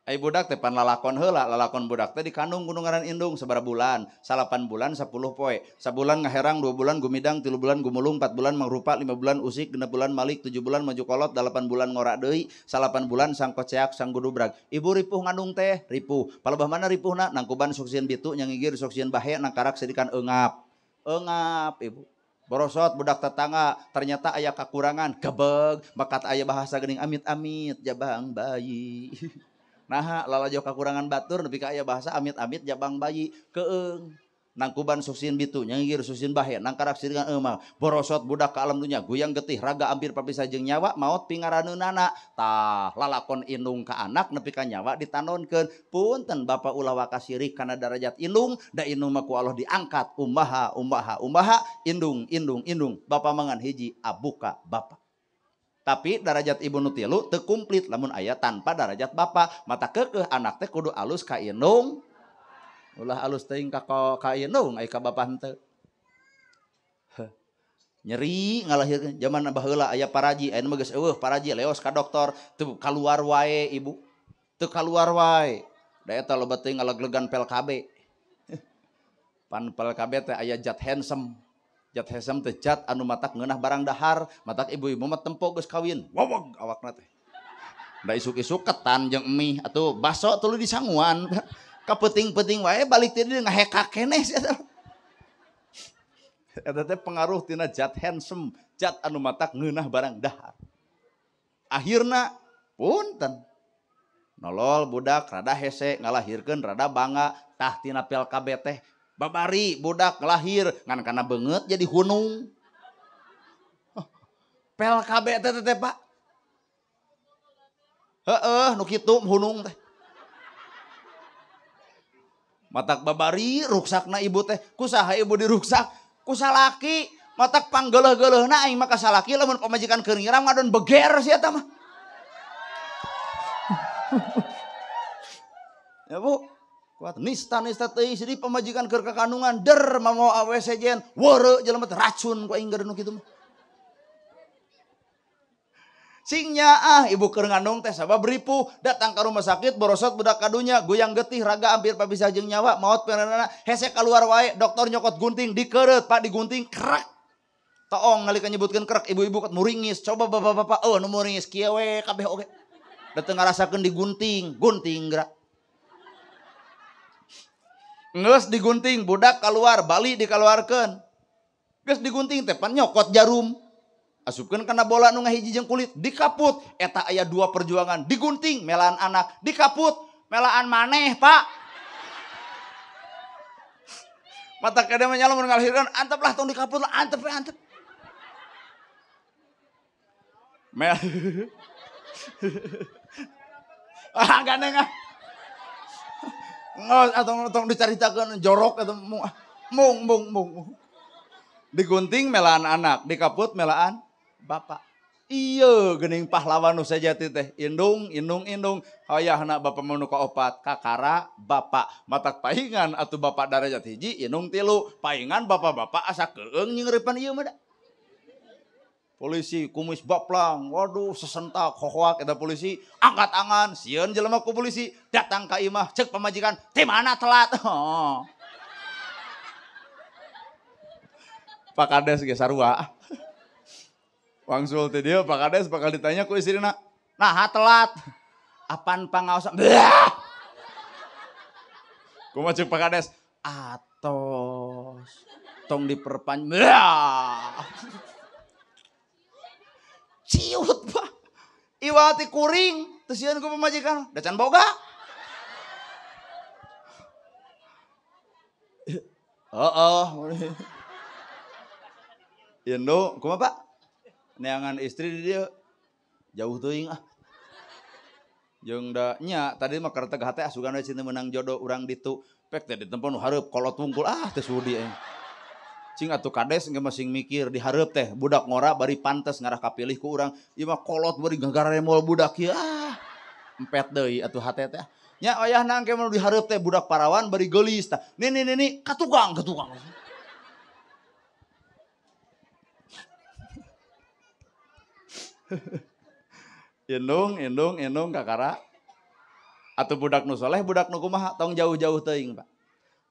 ai budak teh pan lalakon heula, lalakon budak teh dikandung ku nu ngaran indung sabaraha bulan, 8 bulan 10 poe. Sabulan ngaherang, 2 bulan gumidang, 3 bulan gumulung, 4 bulan mangrupa, 5 bulan usik, 6 bulan malik, 7 bulan maju kolot, 8 bulan ngora deui, 8 bulan sangkoceak sanggudubrag. Ibu ripuh ngandung teh, ripuh. Palebah mana ripuhna? Nangkuban sok sieun bitu, nyangigir sok sieun bahe, nangkarak sedikan eungap. Eungap ibu. Borosot budak tetangga ternyata aya kakurangan, gebeg, bakat aya bahasa geuning amit-amit jabang bayi. Nah, lalajo kakurangan batur nepi ka aya bahasa amit-amit jabang bayi keung. Nangkuban susin bitu, nyangigir susin bahe, nangkarak siringan eumah. Borosot budak ka alam dunya, goyang getih, raga hampir papisah jeung nyawa, maot pingaraneunana. Tah, lalakon indung ka anak nepi ka nyawa ditanonkeun. Punten bapa ulah waka sirik kana darajat indung, da indung mah ku Allah diangkat ummaha ummaha ummaha, indung indung indung. Bapa mangan hiji abuka bapa. Tapi darajat ibu nu tilu teu komplit lamun aya tanpa darajat bapa. Mata keukeuh anak teh kudu alus ka indung. Ulah alus teuing ka indung ai ka bapa henteu. Nyeri ngalahirkeun zaman baheula aya paraji, ayeuna mah geus eueuh paraji leos ka dokter teu kaluar wae ibu. Teu kaluar wae. Da eta loba teuing ngaleglegan pel KB. Pan pel KB teh aya zat handsome. Zat handsome teh zat anu matak ngeunah barang dahar, matak ibu-ibu mah tempo geus kawin. Waweg awakna teh. Da isuk-isuk ketan jeung mie atuh baso tuluy disanguan. Kapeting-peting wae balik ti dieu ngahekak keneh sia teh. Eta teh pengaruh tina zat handsome, zat anu matak ngeunah barang dahar. Akhirna punten. Nolol budak rada hese ngalahirkeun rada bangga tah tina pel KB teh. Babari budak ngelahir ngan kana beungeut jadi hunung. Pel KB teh teh Pak. Heeh nu kitu hunung teh. Matak babari ruksakna ibu teh, kusaha ibu diruksak, kusalaki, matak panggeuleuh-geuleuhna aing mah ka salaki lamun pamajikan keur ngiram ngadon beger sia eta mah. Ya Bu, kuat nista-nista teuing sidi pamajikan keur kakandungan der mamawa awe sejen, weureu jelema teh racun ku aing nu kitu mah. Sing nyaah ibu keur ngandung teh sabab ripuh, datang ka rumah sakit borosot budak kadunya, goyang getih raga hampir papisah jeung nyawa, maot perenana hese kaluar wae, dokter nyokot gunting dikeureut Pak digunting krek. Toong nalika nyebutkeun krek ibu-ibu kat muringis, coba bapak-bapak eueuh nu muringis kieu we kabeh oge. Da teu ngarasakeun digunting, gunting gerak. Geus digunting budak keluar, bali dikeluarkeun. Geus digunting teh pan nyokot jarum. Asupkeun kana bola nu ngahiji jeung kulit, dikaput. Eta aya dua perjuangan, digunting melaan anak, dikaput melaan maneh, Pak. Mata kade mah nya lamun ngalahirkeun, antep lah tong dikaput lah, antep we antep. Mel. Ah gandeng ah. Nggak, atau tong dicaritakeun jorok atau mung mung mung. Digunting melaan anak, dikaput melaan bapak. Iya, geuning pahlawan nu sejati teh. Indung, indung, indung. Hayahna bapak mah nu kaopat, kakara bapak. Matak paingan atuh bapak darajat hiji, indung tilu. Paingan bapak-bapak asa keung nyeurepan ieu mah da. Polisi kumis baplang, waduh sesentak, hohoak eta polisi, angkat tangan, sieun jelema ku polisi, datang ka imah, cek pamajikan, ti mana telat. Oh. Pak Kades ge sarua. Wangsul teh dieu Pak Kades bakal ditanya ku istrina, naha telat? Apan pangaosan? Kumaha cek Pak Kades? Atos tong diperpanjang. Ciut Pak. Iwati kuring, teu sieun ku pamajikan, da can boga. Heeh. Indo, kumaha Pak? Neangan istri di dieu jauh teuing ah. Jeung da nya tadi mah karteg hate asugan we cinta meunang jodoh urang ditu. Pek teh ditempo nu hareup kolot wungkul ah teu sudi euy. Cing atuh kades engke masing mikir dihareup teh budak ngora bari pantes ngarah kapilih ku urang. Ieu mah kolot bari gagaremol budak ieu ah. Empet deui atuh hate teh. Nya wayahna engke mah dihareup teh budak parawan bari geulis tah. Nini nini ka tukang ka tukang. Indung, indung, indung kakara. Atuh budak nu soleh, budak nu kumaha tong jauh-jauh teuing, Pak.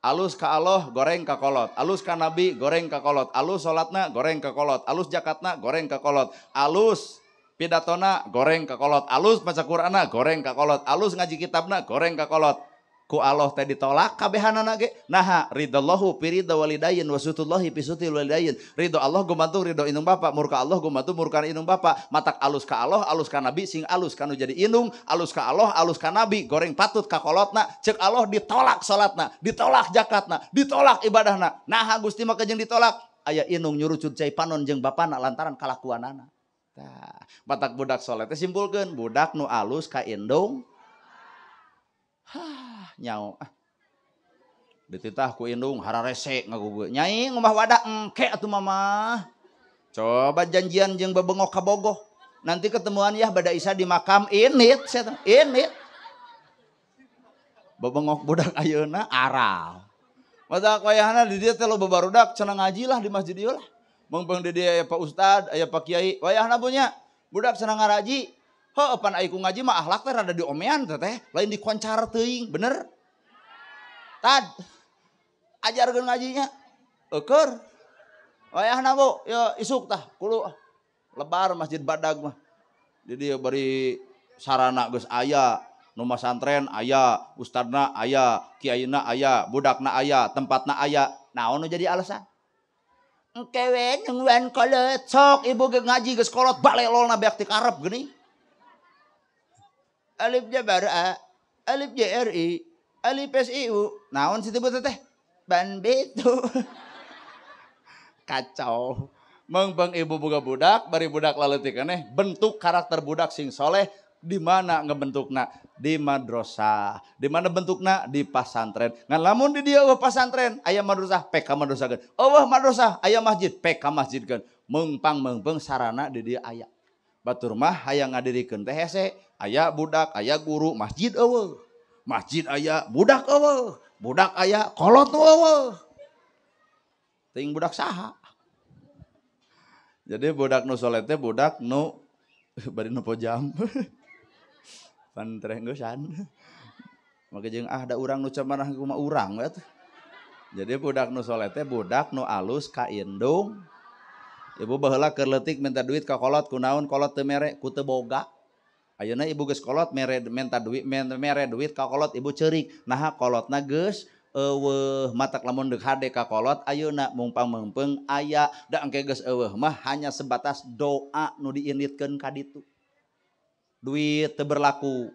Alus ka Allah, goreng ka kolot. Alus ka Nabi, goreng ka kolot. Alus salatna, goreng ka kolot. Alus zakatna, goreng ka kolot. Alus pidatona, goreng ka kolot. Alus maca Qur'anna, goreng ka kolot. Alus ngaji kitabna, goreng ka kolot. Ku Allah teh ditolak kabehanana ge. Naha ridallahu fi ridha walidain wa sutullahi fi sutil walidain. Ridho Allah gumantung ridho indung bapa, murka Allah gumantung murka indung bapa. Matak alus ka Allah, alus ka Nabi, sing alus kanu jadi indung, alus ka Allah, alus ka Nabi, goreng patut ka kolotna, cek Allah ditolak salatna, ditolak zakatna, ditolak ibadahna. Naha Gusti mah jeung ditolak, aya indung nyurucut cai panon jeung bapana lantaran kalakuanana. Tah, matak budak soleh teh simpulkeun budak nu alus ka indung. Hah, nyao ah. Dititah ku indung hararese ngagugu. Nyai ngomah wadah engke atuh mama. Coba janjian jeung bebengok ka Bogoh. Nanti ketemuan ya bada Isa di makam init saya init. Bebengok budak ayeuna aral. Matak wayahna di dieu teh loba barudak cenah ngaji lah di masjid ieu lah. Mengpeng di dieu aya Pak Ustad, aya Pak Kiai. Wayahna punya budak cenah ngaraji. Heuh pan ai ku ngaji mah akhlak teh rada diomean teh teh, lain dikoncar teuing, bener? Tad. Ajarkeun ngajinya. Eueur. Wayahna Bu, ya isuk tah kudu lebar Masjid Badag mah. Di dieu bari sarana geus aya, nu masantren aya, ustadna aya, kiaina aya, budakna aya, tempatna aya. Naon nu jadi alasan? Engke we nungguan kolot sok ibu ge ngaji geus kolot balelolna beak ti karep geuning. Alif jabar A, alif JRI, alif SIU. Naon sih tiba teh? Ban betu. Kacau. Mengpeng ibu boga budak, bari budak laleutik keneh, bentuk karakter budak sing soleh di mana ngebentukna? Di madrasah. Di mana bentukna? Di pasantren. Ngan lamun di dieu eueuh pasantren, aya madrasah, PK madrasahkeun. Eueuh madrasah, aya masjid, PK masjidkeun. Mengpang mengpeng sarana di dieu aya. Batur mah hayang ngadirikeun teh hese, aya budak, aya guru, masjid eueuh. Masjid aya, budak eueuh. Budak aya, kolot nu eueuh. Teuing budak saha? Jadi budak nu soleh teh budak nu bari nempo jam. Pan terenggesan. Make jeung ah da urang nu camanah kumaha urang we atuh. Jadi budak nu soleh teh budak nu alus ka indung. Ibu baheula keur leutik minta duit ka kolot kunaon kolot teu mere ku teu boga. Ayeuna ibu geus kolot mere minta duit mere duit ka kolot ibu ceurik. Naha kolotna geus Eueuh matak lamun deuk hade ka kolot ayeuna mung pamengpeung aya da engke geus eueuh mah hanya sebatas doa nu diinditkeun ka ditu. Duit teu berlaku,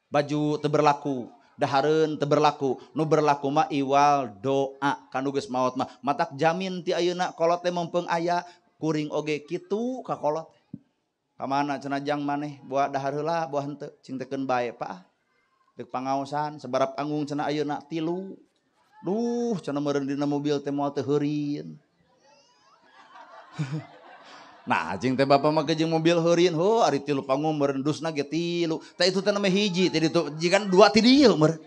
baju teu berlaku, dahareun teu berlaku, nu berlaku mah iwal doa kanu geus maot mah. Matak jamin ti ayeuna kolot teh mengpeung aya, kuring oge kitu ka kolot. Ka mana cenah jang maneh buah dahar heula buah henteu cing teukeun bae Pak. Deuk pangaosan sabarap anggung cenah ayeuna 3. Duh cenah meureun dina mobil teh moal teu heurin. Nah jeung teh bapa mah jeung mobil heurin, heuh ari 3 panggung meureun dusna ge 3. Tah itu teh namanya hiji, teh ditu jigan 2 ti dieu meureun.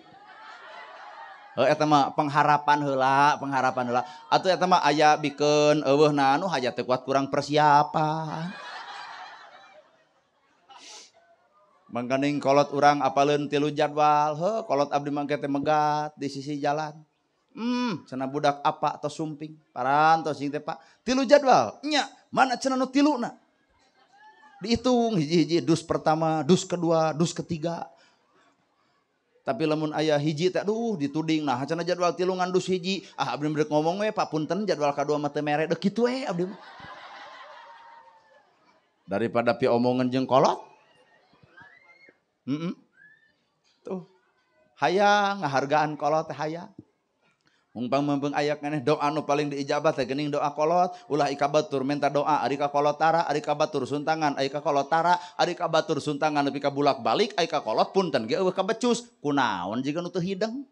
Heuh eta mah pengharapan heula, pengharapan heula. Atuh eta mah aya bikeun eueuhna anu hajat teh kuat kurang persiapan. Mangkaning kolot urang apaleun 3 jadwal, heuh kolot abdi mangke teh megat di sisi jalan. Cenah budak apa atau sumping, parantos jeung teh Pak. 3 jadwal, nya mana cenah nu 3na? Dihitung hiji-hiji dus pertama, dus kedua, dus ketiga. Tapi lamun aya hiji teh aduh dituding nah cenah jadwal 3 ngan dus hiji. Ah abdi mah ngomong we Pak punten jadwal kadua mah teu mere deuk kitu we abdi mah. Daripada pi omongan jeung kolot. Tuh hayang ngahargaan kolot teh hayang. Mung pangmeungpeung aya keneh doa nu paling diijabah teh geuning doa kolot, ulah ika batur minta doa ari ka kolot tara, ari ka batur suntangan, ari ka kolot tara, ari ka batur suntangan nepi ka bulak-balik, ari ka kolot punten ge eueuh kabecus. Kunaon jiga nu teu hideng.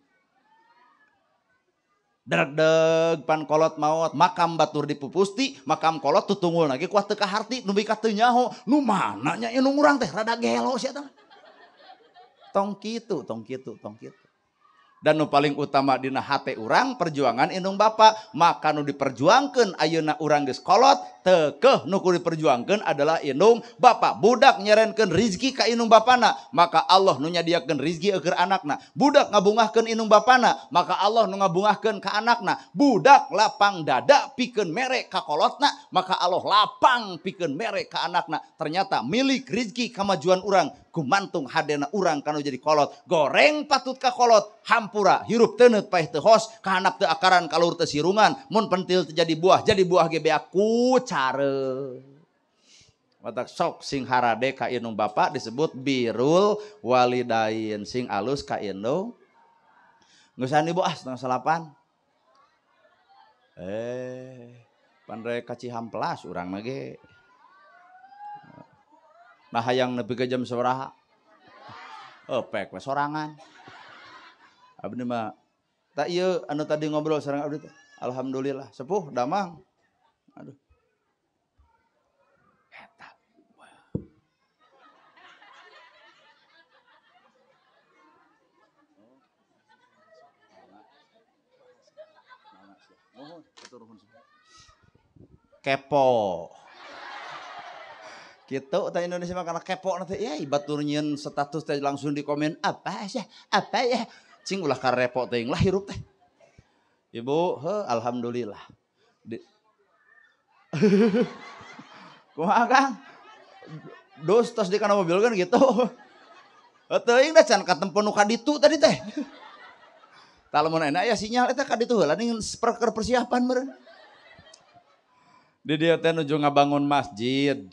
Deg-deg pan kolot maot, makam batur dipupusti, makam kolot tutungulna ge kuat teu kaharti, nu bika teu nyaho, nu mana nya indung urang teh rada gelo sia teh. Tong kitu, tong kitu, tong kitu. Dan nu paling utama dina hate urang perjuangan indung bapa, maka nu diperjuangkeun ayeuna urang geus kolot, tekeuh nu kudu diperjuangkeun adalah indung bapa. Budak nyerenkeun rizki ka indung bapana, maka Allah nu nyadiakeun rizki keur anakna. Budak ngabungahkeun indung bapana, maka Allah nu ngabungahkeun ka anakna. Budak lapang dada pikeun mere ka kolotna, maka Allah lapang pikeun mere ka anakna. Ternyata milik rizki kamajuan urang gumantung hadena urang kanu jadi kolot. Goreng patut ka kolot, hampura hirup teuneut paeh teu hos, kahanap teu akaran kalur teu sirungan, mun pentil teu jadi buah, jadi buah ge beak ku care. Matak sok sing harade ka indung bapa disebut birrul walidain, sing alus ka indung. Ngeusan ibu ah 7:30. Pan rek ka Cihamplas urang mah ge. Nah hayang nepi ka jam sabaraha? Pek we sorangan. Abdi mah tak ieu anu tadi ngobrol sareng abdi teh. Alhamdulillah sepuh damang. Aduh. Eta. Kepo. Gitu teh Indonesia mah kana kepo na teh ya batur nyieun status teh langsung di komen apa sih? Apa ya? Cing ulah karepot teuing lah hirup teh. Ibu, heuh alhamdulillah. Kumaha Kang? Dus tos di kana mobil kan gitu. Teuing da can katempo nu ka ditu tadi teh. Tah lamun enak ya sinyal eta ka ditu heula ning persiapan meureun. Di dieu teh nuju ngabangun masjid.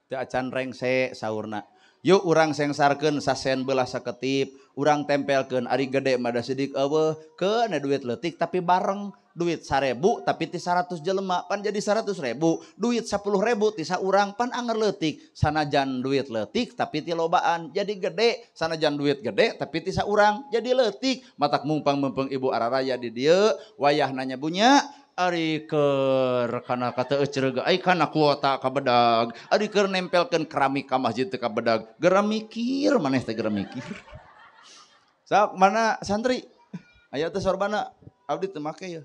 Teu acan rengse saurna. Yuk urang sengsarkeun sasen belah saketip, urang tempelkeun ari gede mah da sidik eueuh, keun duit leutik tapi bareng, duit 1000 tapi ti 100 jelema pan jadi 100.000, duit 10.000 ti saurang pan anger leutik, sanajan duit leutik tapi ti lobaan jadi gede, sanajan duit gede tapi ti saurang jadi leutik. Matak mungpang meumpeng ibu araraya di dieu, wayah nanya bunya ari keur kana kata eceureuga ai kana kuota ka bedag, ari keur nempelkeun keramik ka masjid teu ka bedag, geura mikir maneh teh geura mikir. Sok mana santri? Aya teh sorbana abdi teu make ye.